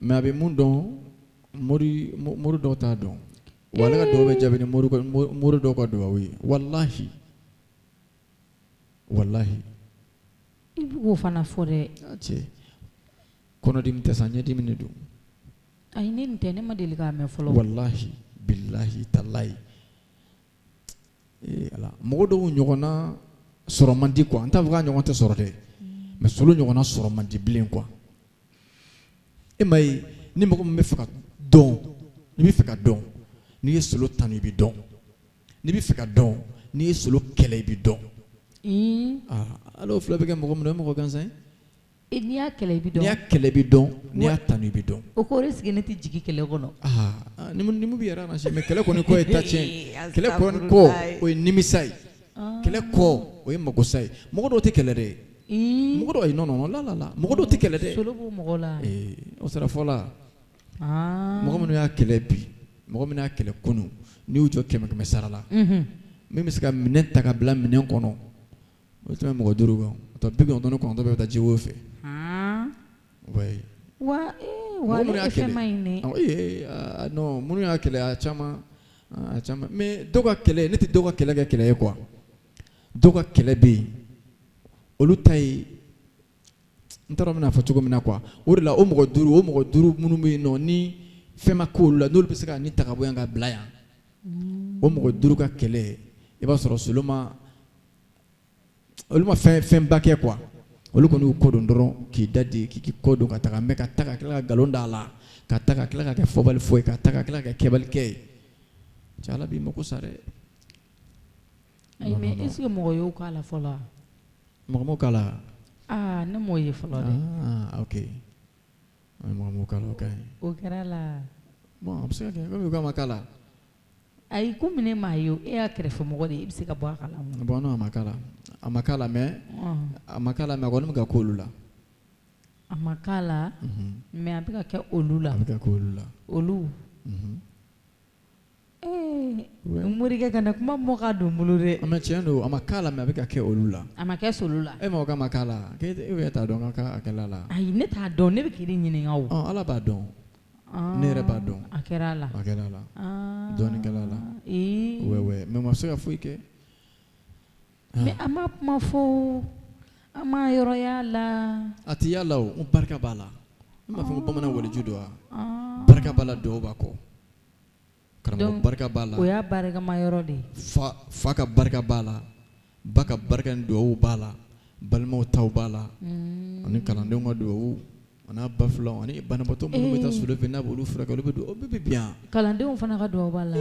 Mais a bɛ mun dɔn mori dɔw t'a dɔn. Wa ale ka dugawu bɛ jaabi ni mori dɔw ka dugawu ye. Walahi. Walahi. I bɛ k'o fana fɔ dɛ. A cɛ kɔnɔdimi tɛ sa, ɲɛdimi de don. Ayi ne nin tɛ, ne ma deli k'a mɛn fɔlɔ. Walahi bilahi talahi. Ee Ala, mɔgɔ dɔw ɲɔgɔnna sɔrɔ man di quoi. N t'a fɔ k'a ɲɔgɔn tɛ sɔrɔ dɛ. Mais solo ɲɔgɔnna sɔrɔ man di bilen quoi. E ma ye ni mɔgɔ min bɛ fɛ ka dɔn, n'i bɛ fɛ ka dɔn, n'i ye solo tanu i bɛ dɔn. N'i bɛ fɛ ka dɔn, n'i ye solo kɛlɛ i bɛ dɔn. Ala o fila bɛ kɛ mɔgɔ min na, o ye mɔgɔ gansan ye. N'i y'a kɛlɛ i bɛ dɔn. N'i y'a kɛlɛ i bɛ dɔn, n'i y'a tanu i bɛ dɔn. O kɔrɔ est-ce que ne tɛ jigin kɛlɛ kɔnɔ? Ni mun b'i yɛrɛ arranger mais kɛlɛ kɔni kɔ ye ta tiɲɛ. Kɛlɛ kɔni kɔ o ye nimisa ye. Kɛlɛ kɔ o ye makosa ye. Mɔgɔ dɔw tɛ kɛlɛ dɛ. Mɔgɔ dɔw non non la la la mɔgɔ dɔw tɛ kɛlɛ dɛ. Solo b'o mɔgɔ la. O sera fɔ la. Mɔgɔ minnu y'a kɛlɛ bi, mɔgɔ minnu y'a kɛlɛ kunun, n'i y'u jɔ 100 sara la. Min bɛ se ka minɛn ta ka bila minɛn kɔnɔ, o tɛ tɛmɛ mɔgɔ 5 kan. O tɔ 99 bɛɛ bɛ taa jiwoyo fɛ. Oui. Wa wa ale fɛn ma ɲi dɛ. Non minnu y'a kɛlɛ a caman mais dɔw ka kɛlɛ, ne tɛ dɔw ka kɛlɛ kɛ kɛlɛ ye quoi. Dɔw ka kɛlɛ bɛ yen, olu ta ye n t'a dɔn n bɛna fɔ cogo min na quoi. O de la o mɔgɔ duuru minnu bɛ yen nɔ ni fɛn ma k'olu la, n'olu bɛ se ka ni ta ka bɔ yan ka bila yan. O mɔgɔ 5 ka kɛlɛ, i b'a sɔrɔ Solo ma, olu ma fɛnba kɛ quoi. Olu kɔni y'u kɔ don dɔrɔn k'i da di, k'i kɔ don ka taga, mais ka taa ka tila ka nkalon d'a la, ka taa ka tila ka kɛ fɔbali fɔ ye, ka taa ka tila ka kɛ kɛbali kɛ ye. Cɛ, Ala b'i mako sa dɛ. Ayi, mais est ce que mɔgɔ y'o k'a la fɔlɔ wa? Mɔgɔ m'o k'a la. Aa, ne m'o ye fɔlɔ dɛ. Ah, ok, mɔgɔ m'o k'a la, o ka ɲi. O kɛra la. Bon, a bɛ se ka kɛ komi k'a ma k'a la. Ayi, komi ne m'a ye, e y'a kɛrɛfɛmɔgɔ de ye, i bɛ se ka bɔ a kalama. Bon, non, a ma k'a la, a ma k'a la, mais a ma k'a la, mais a kɔni bɛ ka k'olu la. A ma k'a la, mais a bɛ ka kɛ olu la. A bɛ ka k'olu la. Olu. Ee, morikɛ, kana kuma mɔ ka don bolo dɛ. Mais tiɲɛ don, a ma k'a la, mais a bɛ ka kɛ olu la. A ma kɛ Solo la. E ma ko k'a ma k'a la, k'e yɛrɛ t'a dɔn k'a kɛla la. Ayi, ne t'a dɔn, ne bɛ k'i de ɲininka o. Ɔ, Ala b'a dɔn. Ne yɛrɛ b'a dɔn. A kɛra a la. A kɛra a la. Dɔɔnin kɛra a la. Ouais ouais, mais ma se ka foyi kɛ. Mais a ma kuma fɔ, an ma yɔrɔ y'a la. A tɛ y'a la o, n barika b'a la. Ne m'a fɔ ko bamanan waliju don wa? Barika b'a la, duwawu b'a kɔ. Karamɔgɔ, barika b'a la. O y'a barikama yɔrɔ de ye. Fa ka barika b'a la, ba ka barika ni duwawu b'a la, balimaw taw b'a la, ani kalandenw ka duwawu, a n'a ba filaw ani banabaatɔ minnu bɛ taa Solo fɛ, n'a b'olu furakɛ, olu bɛ duwawu, o bɛɛ bɛ bien. Kalandenw fana ka duwawu b'a la.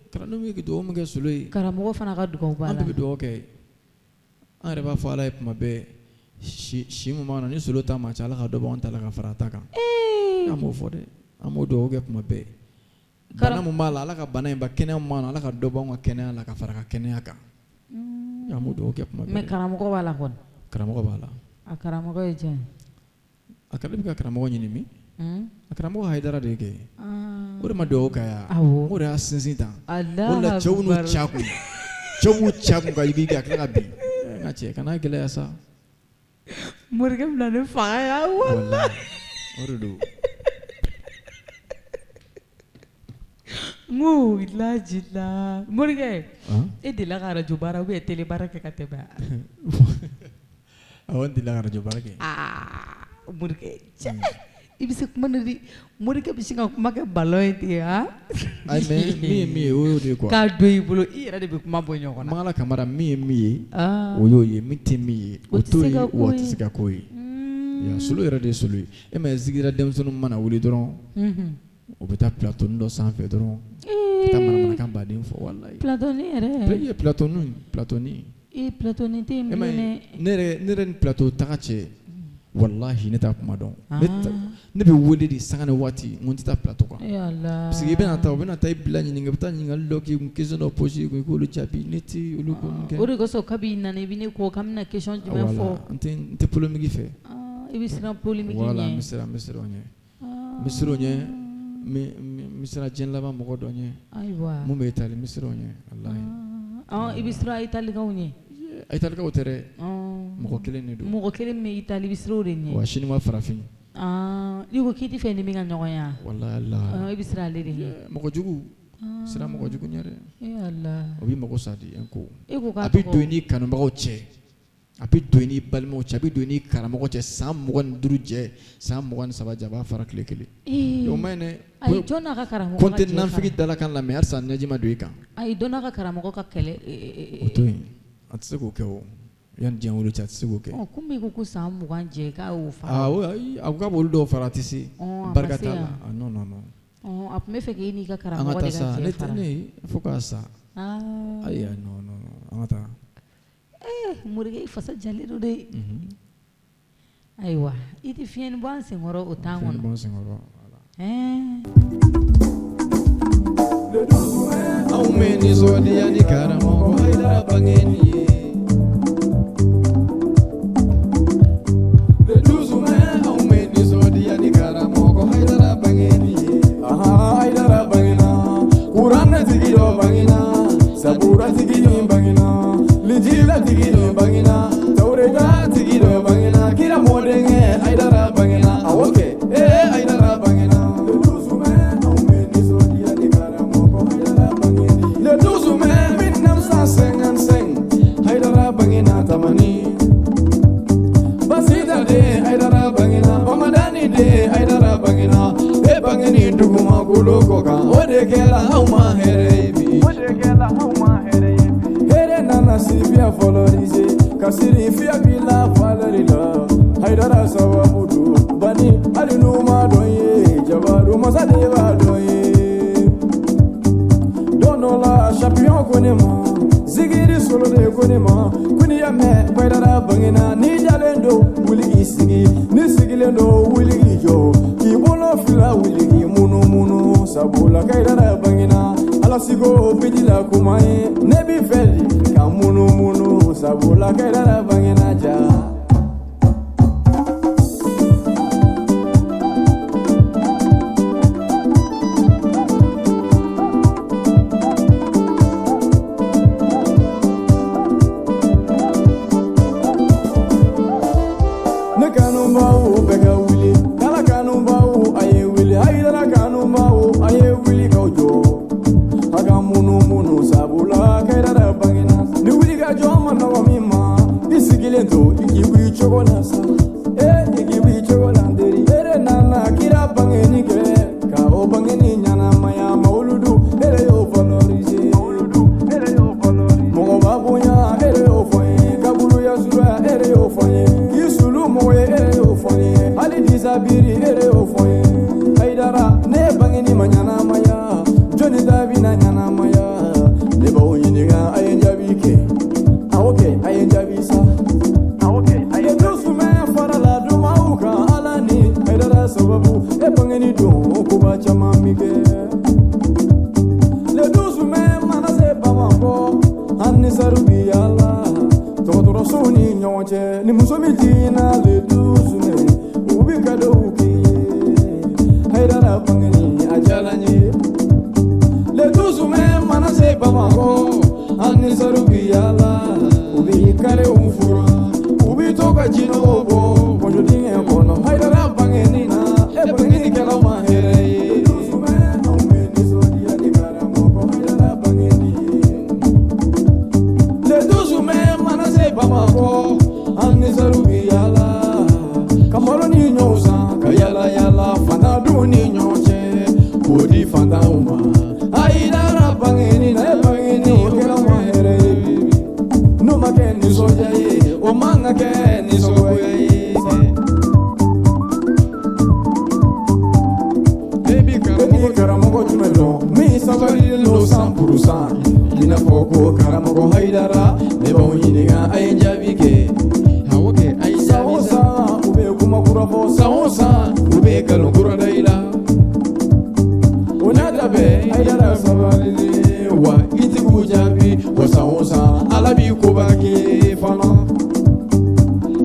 Kalandenw bɛ duwawu min kɛ Solo ye. Karamɔgɔ fana ka duwawu b'a la. An bɛɛ bɛ duwawu kɛ. An yɛrɛ b'a fɔ Ala ye tuma bɛɛ, si min b'an na, ni Solo ta ma ca, Ala ka dɔ bɔ an ta la ka fara a ta kan. An b'o fɔ dɛ, an b'o duwawu kɛ tuma bɛɛ. Bana min b'a la, Ala ka bana in ban, kɛnɛya min b'a la, Ala ka dɔ bɔ an ka kɛnɛya la ka fara ka kɛnɛya kan. An b'o duwawu kɛ tuma bɛɛ. Mais karamɔgɔ b'a la kɔni. Karamɔgɔ b'a la. A karamɔgɔ ye jɔn ye? A kɛlen bɛ ka karamɔgɔ ɲini min? A karamɔgɔ Hayidara de ye kɛ. O de ma duwawu kɛ yan. Awɔ. O de y'a sinsin tan. O de la cɛw n'u ca kun. Cɛw b'u ca kun ka yigiyigi ka tila ka bin. N ka cɛ, kana gɛlɛya sa. Morikɛ bɛna ne faga yan. Walahi, o de don. N ko lajila morikɛ, e delila ka radio baara ou bien télé baara kɛ ka tɛmɛ wa? Awɔ, n delila ka radio baara kɛ. Aa, morikɛ cɛ, i bɛ se kuma na dɛ. Morikɛ bɛ sin ka kuma kɛ ballon ye ten han. Ayi, mais min ye min ye, o y'o de ye quoi. K'a don i bolo, i yɛrɛ de bɛ kuma bɔ ɲɔgɔn na. Mangala Kamara, min ye min ye, o y'o ye, min tɛ min ye, o t'o ye, wa o tɛ se ka k'o ye. Solo yɛrɛ de ye Solo ye. E ma ye Zigira denmisɛnninw mana wuli dɔrɔn, u bɛ taa plateau dɔ sanfɛ dɔrɔn, ka taa manamanakan baden fɔ, walahi. Plateau yɛrɛ. Ye plateau plateau. Ee, plateau tɛ yen bilen dɛ. Ne yɛrɛ ni plateau taga cɛ, walahi, ne t'a kuma dɔn. Ne bɛ wele de sanga ni waati, n ko n tɛ taa plateau kan. Parce que i bɛna taa, u bɛna taa i bila ɲininka, i bɛ taa ɲininkali dɔ k'i kun, question dɔ poser i kun, i k'olu jaabi, ne tɛ olu ko ninnu kɛ. O de kosɔn kabi i nana, i bɛ ne kɔ k'an bɛna question jumɛn fɔ. N tɛ polémique fɛ. I bɛ siran polémique ɲɛ. Voilà, n bɛ siran o ɲɛ. N bɛ siran o ɲɛ, n bɛ siran diɲɛ laban mɔgɔ dɔ ɲɛ. Ayiwa. Mun bɛ Italie, n bɛ siran o ɲɛ, walahi. I bɛ siran Italikaw ɲɛ. Italikaw tɛ dɛ. Mɔgɔ kelen de don. Mɔgɔ kelen min bɛ Itali, i bɛ siran o de ɲɛ. Wa sini ma farafin. N'i ko k'i tɛ fɛ ni min ka ɲɔgɔn ye wa? Walahi. I bɛ siran ale de ɲɛ. Mɔgɔ jugu, siran mɔgɔ jugu ɲɛ dɛ. Ee Ala. O b'i mago sa de un coup. E ko k'a A bɛ don i n'i kanubagaw cɛ, a bɛ don i n'i balimaw cɛ, a bɛ don i n'i karamɔgɔ cɛ, san 25 jɛ, san 23 jɛ, a b'a fara tile kelen. O ma ɲi dɛ. Ayi, jɔn n'a ka karamɔgɔ Ko n ka tɛ jɛ nafigi fara? dalakan lamɛn halisa ɲɛji ma don i kan. Ayi, dɔ n'a ka karamɔgɔ ka kɛlɛ. O to yen, a tɛ se k'o kɛ o. Yanni diɲɛ wuli cɛ, a tɛ se k'o kɛ. Ɔ, komi i ko ko san 20 jɛ k'a y'o fara. Awɔ, ayi, a ko k'a b'olu dɔw fara, a tɛ se. Barika t'a la. Non non non. A tun bɛ fɛ k'e n'i ka An ka karamɔgɔ taa de ka sa, jɛ ne fara. tɛ ne fo k'a sa. Ayi, non non non, an ka taa. Ee, morikɛ, i fasa jalen don dɛ. Ayiwa, i tɛ fiɲɛni bɔ an senkɔrɔ o temps Fiɲɛni kɔnɔ. bɔ an senkɔrɔ. Ɛɛ. Anw bɛ nisɔndiya ni karamɔgɔ Hayidara bangeni ye. Le 12 mai, anw bɛ nisɔndiya ni karamɔgɔ Hayidara bangeni ye. Aha, Hayidara bangena, kuranɛtigi dɔ bangena, saburatigi dɔ bangena, linjilatigi dɔ bangena, tawuretatigi dɔ bangena, kira mɔdenkɛ Hayidara bangena, awɔ kɛ, ee Hayidara bangena. Le 12 mai, anw bɛ nisɔndiya ni karamɔgɔ Hayidara bangeni ye. Le 12 mai 1955, Hayidara bangena Tamani. Basita de Hayidara bangena, Bamadani de Hayidara bangena, e bangeni dugumakolo kɔ kan, o de kɛra anw ma hɛrɛ ye bi. Ka siri fiya k'i la valeur la Hayidara sababu don bani hali n'u ma dɔn ye jabaru masa de b'a dɔn ye don dɔ la champion ko ne ma zigiri solo de ko ne ma ko n'i y'a mɛn Hayidara bangena n'i dalen don wuli k'i sigi n'i sigilen don wuli k'i jɔ k'i bolo fila wuli k'i munumunu sabula Hayidara bangena Ala siko bidi la kuma ye ne b'i fɛ de ka munumunu sabula Hayidara bangena ja. Ne kanubaw bɛɛ ka wuli kala kanubaw a ye wuli Hayidara kanubaw a ye wuli k'aw jɔ a ka munumunu sabula Hayidara bangena ni wuli ka jɔ ma nɔgɔ min ma i sigilen to i k'i wuli cogo la sa i k'i wuli cogo la n teri e de nana kira bangeni kɛ ka o bangeni ɲɛnamaya mawuludu e de y'o valoriser mɔgɔ b'a bonya e de y'o fɔ n ye kaburuya surunya e de y'o fɔ n ye k'i sulu mɔgɔ ye e de y'o fɔ n ye hali disabiri e de y'o fɔ n ye Hayidara ne bangeni ma ɲɛnamaya jɔnni ta bɛna ɲɛnamaya ne b'aw ɲininka a ye n jaabi kɛ awɔ kɛ a ye n jaabi sa le douze mai farala dumaw kan Ala ni Hayidara sababu e bangeni don koba caman bi kɛ le douze mai mana se Bamakɔ an ni sariw bi yaala dɔgɔtɔrɔsow ni ɲɔgɔn cɛ ni muso min jiginna le douze mai u bi cadeau k'i ye Hayidara bangeni a diyara n ye le douze mai mana se Bamakɔ an ni sariw bi yaala u bi karew furan u bi to ka jinɔgɔw bɔ kɔjɔ dingɛ kɔnɔ Hayidara bangeni na e bangeni kɛra ma hɛrɛ ye le douze mai anw bɛ nisɔndiya ni karamɔgɔ Hayidara bangeni ye le douze mai mana se Bamakɔ an ni sariw bi yaala ka malo ni ɲɔw san ka yala yala fantandenw ni ɲɔgɔn cɛ k'o di fantanw ma Hayidara bangeni na e bangeni o kɛra ma hɛrɛ ye n'o ma kɛ nisɔndiya ye o man ka kɛ nisɔngoya ye. E bi karamɔgɔ jumɛn dɔn min sabalilen don 100% i n'a fɔ ko karamɔgɔ Hayidara ne b'aw ɲininka a ye n jaabi kɛ awɔ kɛ a ye san o san u bɛ kuma kura fɔ san o san u bɛ nkalon kura da i la o n'a ta bɛɛ Hayidara sabalilen wa i ti k'u jaabi wa san o san Ala b'i koba kɛ fana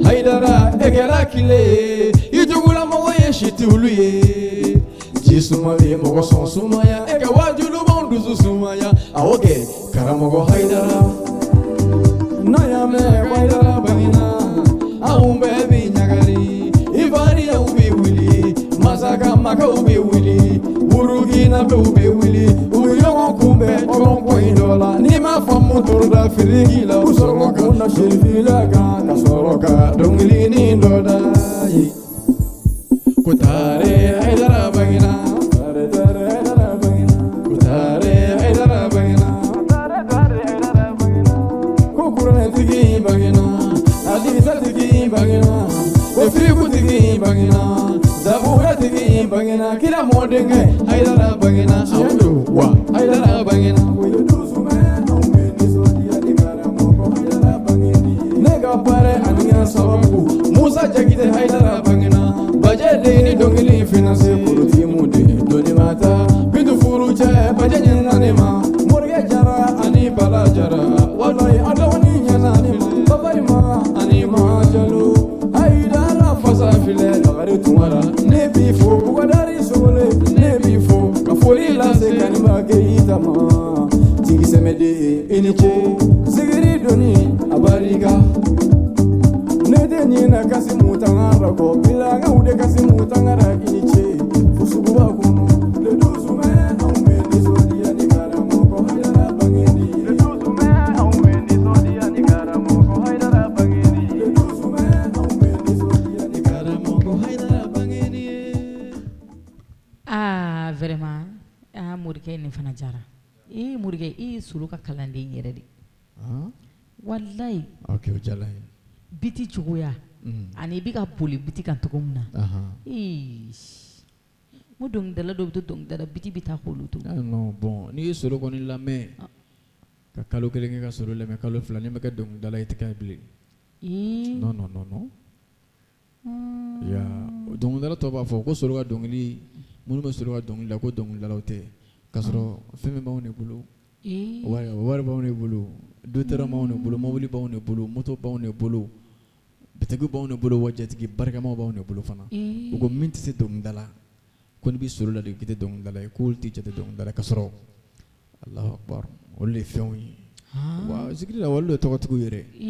Hayidara e kɛra kile ye i jugulamɔgɔ ye si tɛ olu ye ji suma bɛ mɔgɔ sɔn sumaya e ka waajulu b'anw dusu sumaya awɔ kɛ karamɔgɔ Hayidara n'a y'a mɛn ko Hayidara bangena anw bɛɛ bi ɲagali Ivoirienw bi wuli Masakamakaw bi wuli Burukinabew bi wuli u bɛ ɲɔgɔn kunbɛn rond-point dɔ la n'i m'a faamu toroda firiki la u sɔrɔ ka na sirifila kan ka sɔrɔ ka dɔnkilinin dɔ da ye ko taare Hayidara bangena taare taare Hayidara bangena ko taare Hayidara bangena taare taare Hayidara bangena ko kuranɛtigi bangena hadisatigi bangena ko firikutigi bangena zaburatigi bangena kira mɔdenkɛ Hayidara bangena awɔ don wa Hayidara bangena. Le douze mai anw bɛ nisɔndiya ni karamɔgɔ Hayidara bangeni ye ne ka baara ani n ka sababu Musa Jakite Hayidara bangena Bajɛ de ni dɔnkili finance korotimu de doni ma taa Bintu furu cɛ Bajɛ ɲɛna ne ma Morikɛ Jara ani Bala Jara walayi a dɔgɔnin ɲɛna ne ma Babari ma ani ma Jalo Hayidara fasa filɛ Bakari Tunkara ne b'i fo Bukadari Sogole ne b'i fo ka foli lase Kaniba Keyita ma jigi sɛmɛden i ni ce zigiri doni a barika ne tɛ ɲinɛ Kasimu Tangara kɔ bilankaw de Kasimu Tangara i ni ce fo suguba kɔnɔ le douze mai anw bɛ nisɔndiya ni karamɔgɔ Hayidara bangeni ye le douze mai anw bɛ nisɔndiya ni karamɔgɔ Hayidara bangeni ye le douze mai anw bɛ nisɔndiya ni karamɔgɔ Hayidara bangeni ye. Aa vraiment aa morikɛ nin fana jara. Ee morikɛ e ye Solo ka kalanden yɛrɛ de. Walayi. Ok, o diyara n ye. Beat cogoya ani i bɛ ka boli beat kan cogo min na, ee, n ko dɔnkilidala dɔw bɛ to dɔnkilida la, beat bɛ taa k'olu to. Ah non, bon, n'i ye solo kɔni lamɛn ka kalo 1 kɛ ka solo lamɛn, kalo 2, n'i ma kɛ dɔnkilidala ye, i tɛ k'a ye bilen. Non, non, non, non. Ya dɔnkilidala tɔw b'a fɔ ko solo ka dɔnkili, minnu bɛ solo ka dɔnkili la, ko dɔnkilidalaw tɛ, k'a sɔrɔ fɛn bɛɛ b'anw de bolo. Wari b'anw de bolo, du terrain b'anw de bolo, mobili b'anw de bolo, moto b'anw de bolo, bitigi b'anw de bolo, wa jatigi barikamaw b'anw de bolo fana. U ko min tɛ se dɔnkilida la, ko n'i bɛ solo la de k'i tɛ dɔnkilidala ye, k'olu tɛ jate dɔnkilidala ka sɔrɔ Alahu akibaru, olu de ye fɛnw ye. Wa zikiri la, olu de ye tɔgɔtigiw yɛrɛ. I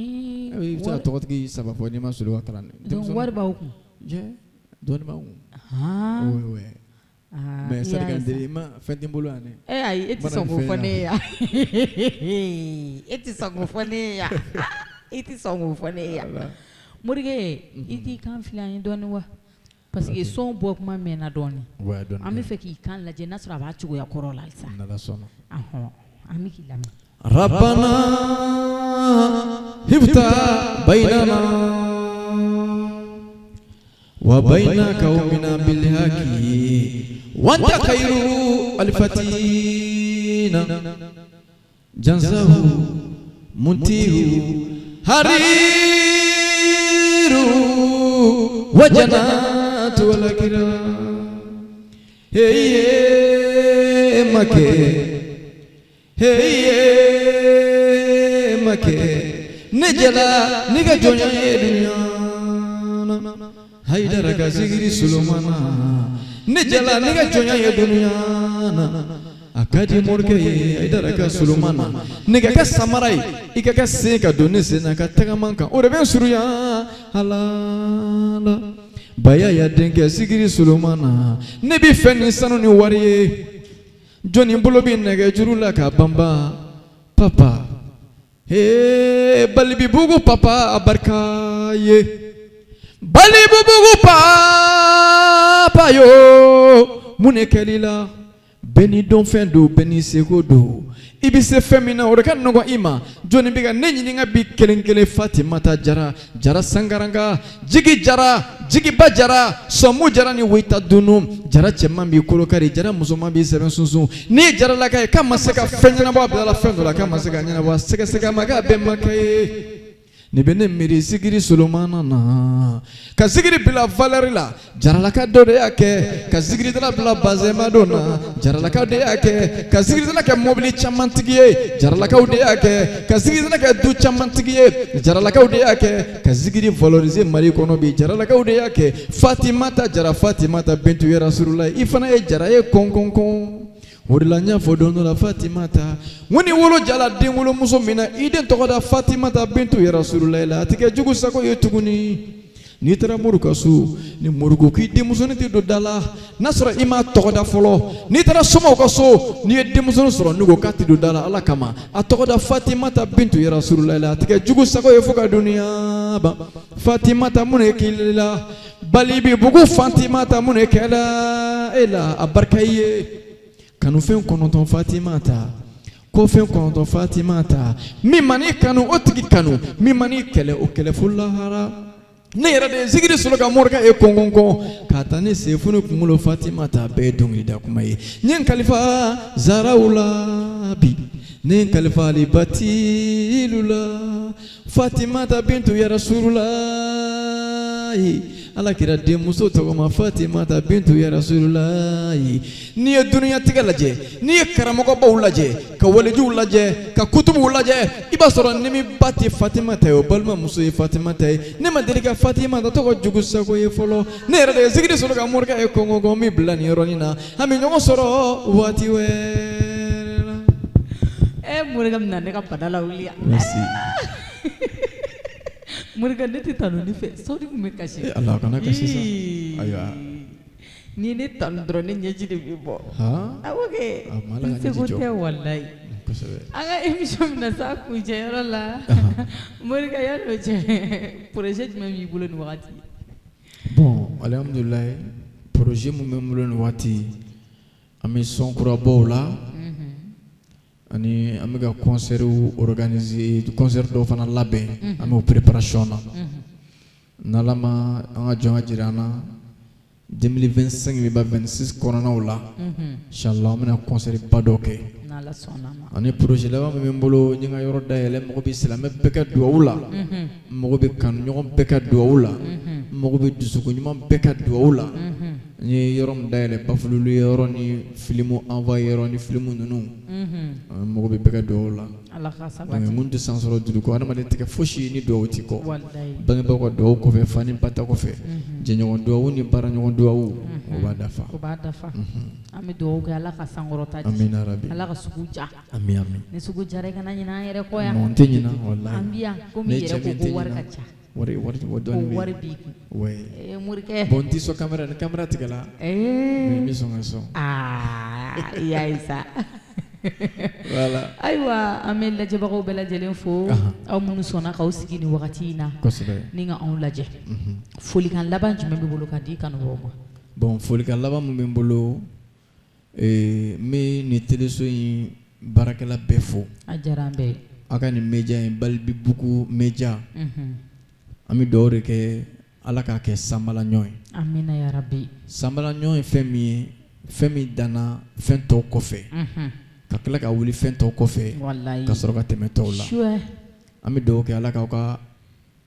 bɛ se ka tɔgɔtigi 3 fɔ n'i ma solo ka kalan. Donc wari b'aw kun? Dɔɔnin b'an kun. Oui, oui. Mais saraka deli ma fɛn tɛ n bolo yan dɛ. E ayi, e tɛ sɔn k'o fɔ ne ye yan. E tɛ sɔn k'o fɔ ne ye yan. E tɛ sɔn k'o fɔ ne ye yan. Morikɛ, i t'i kan fili an ye dɔɔnin wa? Parce que son bɔ kuma mɛnna dɔɔnin. An bɛ fɛ k'i kan lajɛ n'a sɔrɔ a b'a cogoya kɔrɔ la halisa. N'Ala sɔnna. Ɔhɔn, an bɛ k'i lamɛn. Rabbana ifta baynana wa bayna qawmina bil haqqi wa anta khayru al fatina janzahu muntihu hariru wa jannatu wal kiram hey make hey make ne jala ne ka jɔnya ye dunya na Hayidara ka zikiri Solomana ne jala ne ka jɔnya ye dunya na a ka di morikɛ ye Hayidara ka Solomana ne ka kɛ samara ye i ka kɛ sen ka don ne sen na ka tagama kan o de bɛ surunya Ala la Bayaya denkɛ zikiri Solomana ne bɛ fɛ ni sanu ni wari ye jɔnni bolo bɛ nɛgɛjuru la ka banba papa Ee Balibibugu papa a barika ye Balibibugu papa yo mun de kɛl'i la bɛɛ n'i dɔnfɛn don bɛɛ n'i seko don i bɛ se fɛn min na o de ka nɔgɔn i ma jɔnni bɛ ka ne ɲininka bi kelen kelen Fatimata Jara Jara Sankaranka Jigi Jara Jigiba Jara Sɔmu Jara ni Weyita Dunu Jara cɛman b'i kolo kari Jara musoman b'i sɛbɛn sunsun n'i ye Jaralaka ye k'a ma se ka fɛn ɲɛnabɔ a bilala fɛn dɔ la k'a ma se ka ɲɛnabɔ a sɛgɛsɛgɛ a ma k'a bɛnbakɛ ye nin bɛ ne miiri zikiri Solomana na ka zikiri bila valeur la Jaralaka dɔ de y'a kɛ ka zikiridala bila bazɛnba don na Jaralakaw de y'a kɛ ka zikiridala kɛ mobili camantigi ye Jaralakaw de y'a kɛ ka zikiridala kɛ du camantigi ye Jaralakaw de y'a kɛ ka zikiri valoriser Mali kɔnɔ bi Jaralakaw de y'a kɛ Fatimata Jara Fatimata Bintu ya Rasululayi i fana ye Jara ye kɔnkɔnkɔn o de la n y'a fɔ don dɔ la Fatimata n ko ni wolo jala den wolomuso min na i den tɔgɔ da Fatimata Bintu ya Rasululayi la a tɛ kɛ jugu sago ye tuguni n'i taara mori ka so ni mori ko k'i denmusonin tɛ don da la n'a sɔrɔ i m'a tɔgɔ da fɔlɔ n'i taara somaw ka so n'i ye denmusonin sɔrɔ n'u ko k'a tɛ don da la Ala kama a tɔgɔ da Fatimata Bintu ya Rasululayi la a tɛ kɛ jugu sago ye fo ka dunuya ban Fatimata mun de kɛl'i la Balibibugu Fatimata mun de kɛla e la a barika i ye kanufɛn 9 Fatimata kɔfɛn 9 Fatimata min man'i kanu o tigi kanu min man'i kɛlɛ o kɛlɛ fo lahara ne yɛrɛ de ye zikiri sɔrɔ ka morikɛ ye kɔnkɔnkɔn k'a ta ne sen fo ne kunkolo Fatimata bɛɛ ye dɔnkilida kuma ye n ye n kalifa Zaraw la bi ne ye n kalifa Alibatilu la Fatimata Bintu ya Rasululayi Ala kira denmuso tɔgɔma Fatimata Bintu ya Rasululayi n'i ye duniɲatigɛ lajɛ n'i ye karamɔgɔbaw lajɛ ka walijuw lajɛ ka kutubuw lajɛ i b'a sɔrɔ ni min ba tɛ Fatimata ye o balimamuso ye Fatimata ye ne ma deli ka Fatimata tɔgɔ jugu sago ye fɔlɔ ne yɛrɛ de ye zikiri sɔrɔ ka morikɛ ye kɔnkɔnkɔn min bila nin yɔrɔnin na an bɛ ɲɔgɔn sɔrɔ waati wɛrɛ la. E morikɛ bɛna ne ka bana lawuli yan. Merci. Morikɛ ne tɛ tanuni fɛ sɔɔni tun bɛ kasi. Ee Ala kana kasi sa. Ayiwa. N'i ne tanu dɔrɔn ne ɲɛji de bɛ bɔ. Han? Awɔ kɛ. Ala N ka seko ɲɛji jɔ. tɛ walayi. Kosɛbɛ. An ka émission bɛna s'a kuncɛyɔrɔ la. Morikɛ yan'o cɛ projet jumɛn b'i bolo nin wagati? Bon alhamdulilayi projet min bɛ n bolo nin waati an bɛ son kura bɔw la. Ani an bɛ ka concert organiser, concert dɔw fana labɛn, an b'o préparation na. N'Ala ma an ka jɔnya jira an na, 2025 bɛ 26 kɔnɔnaw la, inchallah, an bɛna concert ba dɔ kɛ. N'Ala sɔnna ma. Ani projet laban min bɛ n bolo, n ye n ka yɔrɔ dayɛlɛ, n mago bɛ silamɛ bɛɛ ka dugawu la, n mago bɛ kanuɲɔgɔn bɛɛ ka dugawu la, n mago bɛ dusukun ɲuman bɛɛ ka dugawu la. N ye yɔrɔ min dayɛlɛ, Bafululi yɔrɔ ni film envoyé yɔrɔ ni film ninnu, n mago bɛ bɛɛ ka dugawu la. Ala ka sabati. Mun tɛ san sɔrɔ juru kɔ, adamaden tɛ kɛ fosi ye ni dugawu t'i kɔ. Walayi. Bangebaaw ka dugawu kɔfɛ, fa ni ba ta kɔfɛ, jɛɲɔgɔn dugawu ni baaraɲɔgɔn dugawu, o b'a dafa. O b'a dafa. An bɛ dugawu kɛ, Ala ka sankɔrɔta di. Amina rabi. Ala ka sugu ja. Ami ami. Ni sugu jara, i kana ɲinɛ an yɛrɛ kɔ yan. Non, n tɛ ɲinɛ walayi. An bi yan komi Ne i yɛrɛ cɛ ko min ko tɛ wari ɲinɛ. ka ca. Wari wari Ko dɔɔni bɛ wari yen. b'i kun. Ouais. Ee morikɛ. Bon, n tɛ sɔn caméra, ni caméra tigɛla, n bɛ sɔn ka sɔn. Aa, i y'a ye sa. Voilà. Ayiwa, an bɛ lajɛbagaw bɛɛ lajɛlen fo, aw minnu sɔnna k'aw sigi nin wagati in na ni ka anw lajɛ. Folikan laban jumɛn b'i bolo ka di kanubagaw ma? Bon, folikan laban min bɛ n bolo, n bɛ nin teleso in baarakɛla bɛɛ fo. A diyara an bɛɛ ye. A ka nin média in, Balibibugu média, an bɛ dugawu de kɛ, Ala k'a kɛ sanbala ɲɔ ye. Amina ya rabi. Sanbala ɲɔ ye fɛn min ye, fɛn min danna fɛn tɔw kɔfɛ, ka tila ka wuli fɛn tɔw kɔfɛ, Walayi. ka sɔrɔ ka tɛmɛ tɔw la. Suɛ. An bɛ dugawu kɛ, Ala k'aw ka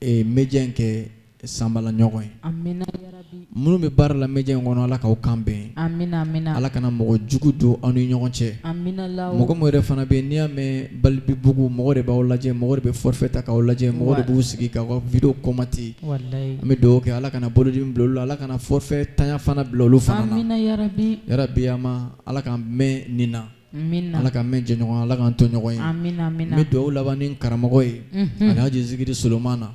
média in kɛ sanbala ɲɔgɔn ye. Amina ya rabi. Minnu bɛ baara la média in kɔnɔ, Ala k'aw kan bɛn. Amina amina. Ala kana mɔgɔ jugu don aw ni ɲɔgɔn cɛ. Amina lawo. Mɔgɔ min yɛrɛ fana bɛ yen, n'i y'a mɛn Balibibugu, mɔgɔ de b'aw lajɛ, mɔgɔ de bɛ forfait ta k'aw lajɛ, mɔgɔ de b'u sigi k'aw ka vidéo commenter. Walayi. An bɛ dugawu kɛ, Ala kana bolodimi bila olu la, Ala kana forfait tanya fana bila olu fana na. Amina ya rabi. Yarabi, ama Ala k'an mɛn nin na. Amina. Ala ka mɛn jɛɲɔgɔn, Ala k'an to ɲɔgɔn ye. Amina amina. N bɛ dugawu laban ni karamɔgɔ ye, Alhaji Zikiri Solomana.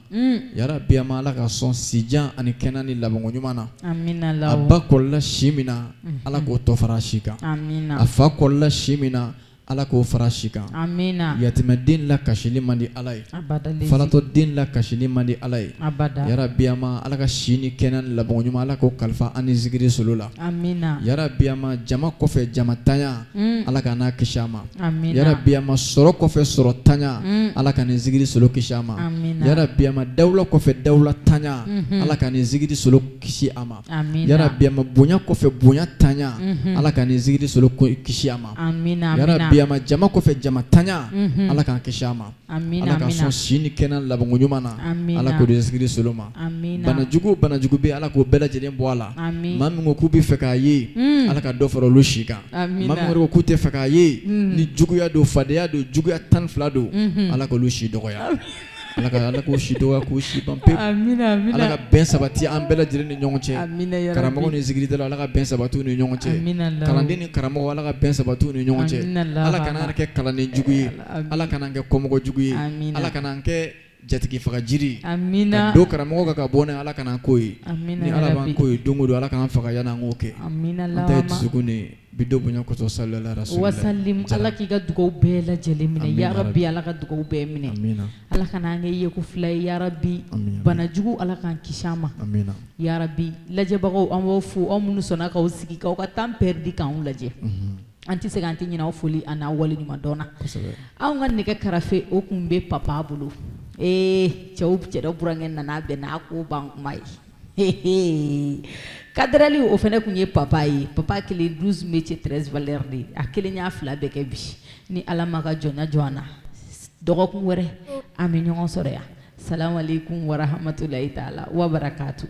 Yarabi, ama Ala ka sɔn sijan ani kɛnɛ ni labanko ɲuman na. Amina A lawo. ba kɔlila si min na, Ala k'o tɔ fara a si kan. Amina. A fa kɔlila si min na, Ala k'o fara si kan. Amina. Yatimɛden la kasili man di Ala ye. Abada. Falatɔ den la kasili man di Ala ye. Abada. Yarabi, ama Ala ka si ni kɛnɛ ni labanko ɲuman, Ala k'o kalifa an ni Zikiri Solo la. Amina. Yarabi, ama jama kɔfɛ jama tanya, Ala ka n'a kisi a ma. Amina. Yarabi, ama sɔrɔ kɔfɛ sɔrɔ tanya, Ala ka nin Zikiri Solo kisi a ma. Amina. Yarabi, ama dawula kɔfɛ dawula tanya, Ala ka nin Zikiri Solo kisi a ma. Amina. Yarabi, ama bonya kɔfɛ bonya tanya, Ala ka nin Zikiri Solo kisi a ma. Amina amina. Yarabi, ama jama kɔfɛ jama tanya, Ala k'an kisi a ma. Amina Ala ka amina. sɔn si ni kɛnɛ labanko ɲuman na, Amina. Ala k'o di Zikiri Solo ma. Amina. Banajugu o banajugu bɛ, Ala k'o bɛɛ lajɛlen bɔ a la. Amin. Maa min ko k'u bɛ fɛ k'a ye, Ala ka dɔ fara olu si kan. Amina. Maa min ko k'u tɛ fɛ k'a ye, ni juguya don, fadenya don, juguya 12 don, Ala k'olu si dɔgɔya. Ala ka Ala k'u si dɔgɔya, k'u si ban pewu. Amina amina. Ala ka bɛn sabati an bɛɛ lajɛlen ni ɲɔgɔn cɛ. Amina ya rabi. Karamɔgɔ ni zikiridala, Ala ka bɛn sabati u ni ɲɔgɔn cɛ. Amina lawo. Kalanden ni karamɔgɔ, Ala ka bɛn sabati u ni ɲɔgɔn cɛ. Amina lawo. Ala kana an kɛ kalanden jugu ye, Amina. Ala kana an kɛ kɔmɔgɔ jugu ye, Amina. Ala kana an kɛ jatigi faga jiri. Amina. Ka don karamɔgɔ kan ka bɔ n'a ye, Ala kana an k'o ye. Amina Ni ya Ala b'an rabi. k'o ye don o don, Ala k'an faga yanni an k'o kɛ. Amina An ta ye lawo. dusukun de ye bi don bonya kosɔn, sallallahu alaihi wa sallam. Wasalim, Ala k'i ka dugawu bɛɛ lajɛlen minɛ. Amina Ya ya rabi, Ala ka dugawu bɛɛ minɛ. Amina. Ala kana an kɛ yeko fila ye ya rabi. Amina. Banajugu, Ala k'an kisi a ma. Amina. Ya rabi, lajɛbagaw, an b'aw fo, aw minnu sɔnna k'aw sigi k'aw ka temps perdu k'anw lajɛ. An tɛ se k'an tɛ ɲinɛ aw foli a n'a wale ɲuman dɔn na. Kosɛbɛ. Anw ka nɛgɛ karafe, o kun bɛ papa bolo. Ee, cɛw cɛ dɔ burankɛ nana bɛn n'a ko ban kuma ye. Kadrali, o fana kun ye papa ye. Papa kelen, 12 métiers 13 valeurs de ye. A kelen y'a fila bɛɛ kɛ bi. Ni Ala ma ka jɔnya jɔ an na, dɔgɔkun wɛrɛ an bɛ ɲɔgɔn sɔrɔ yan. Salamu aleykum warahamatulayi taala wa barakatu.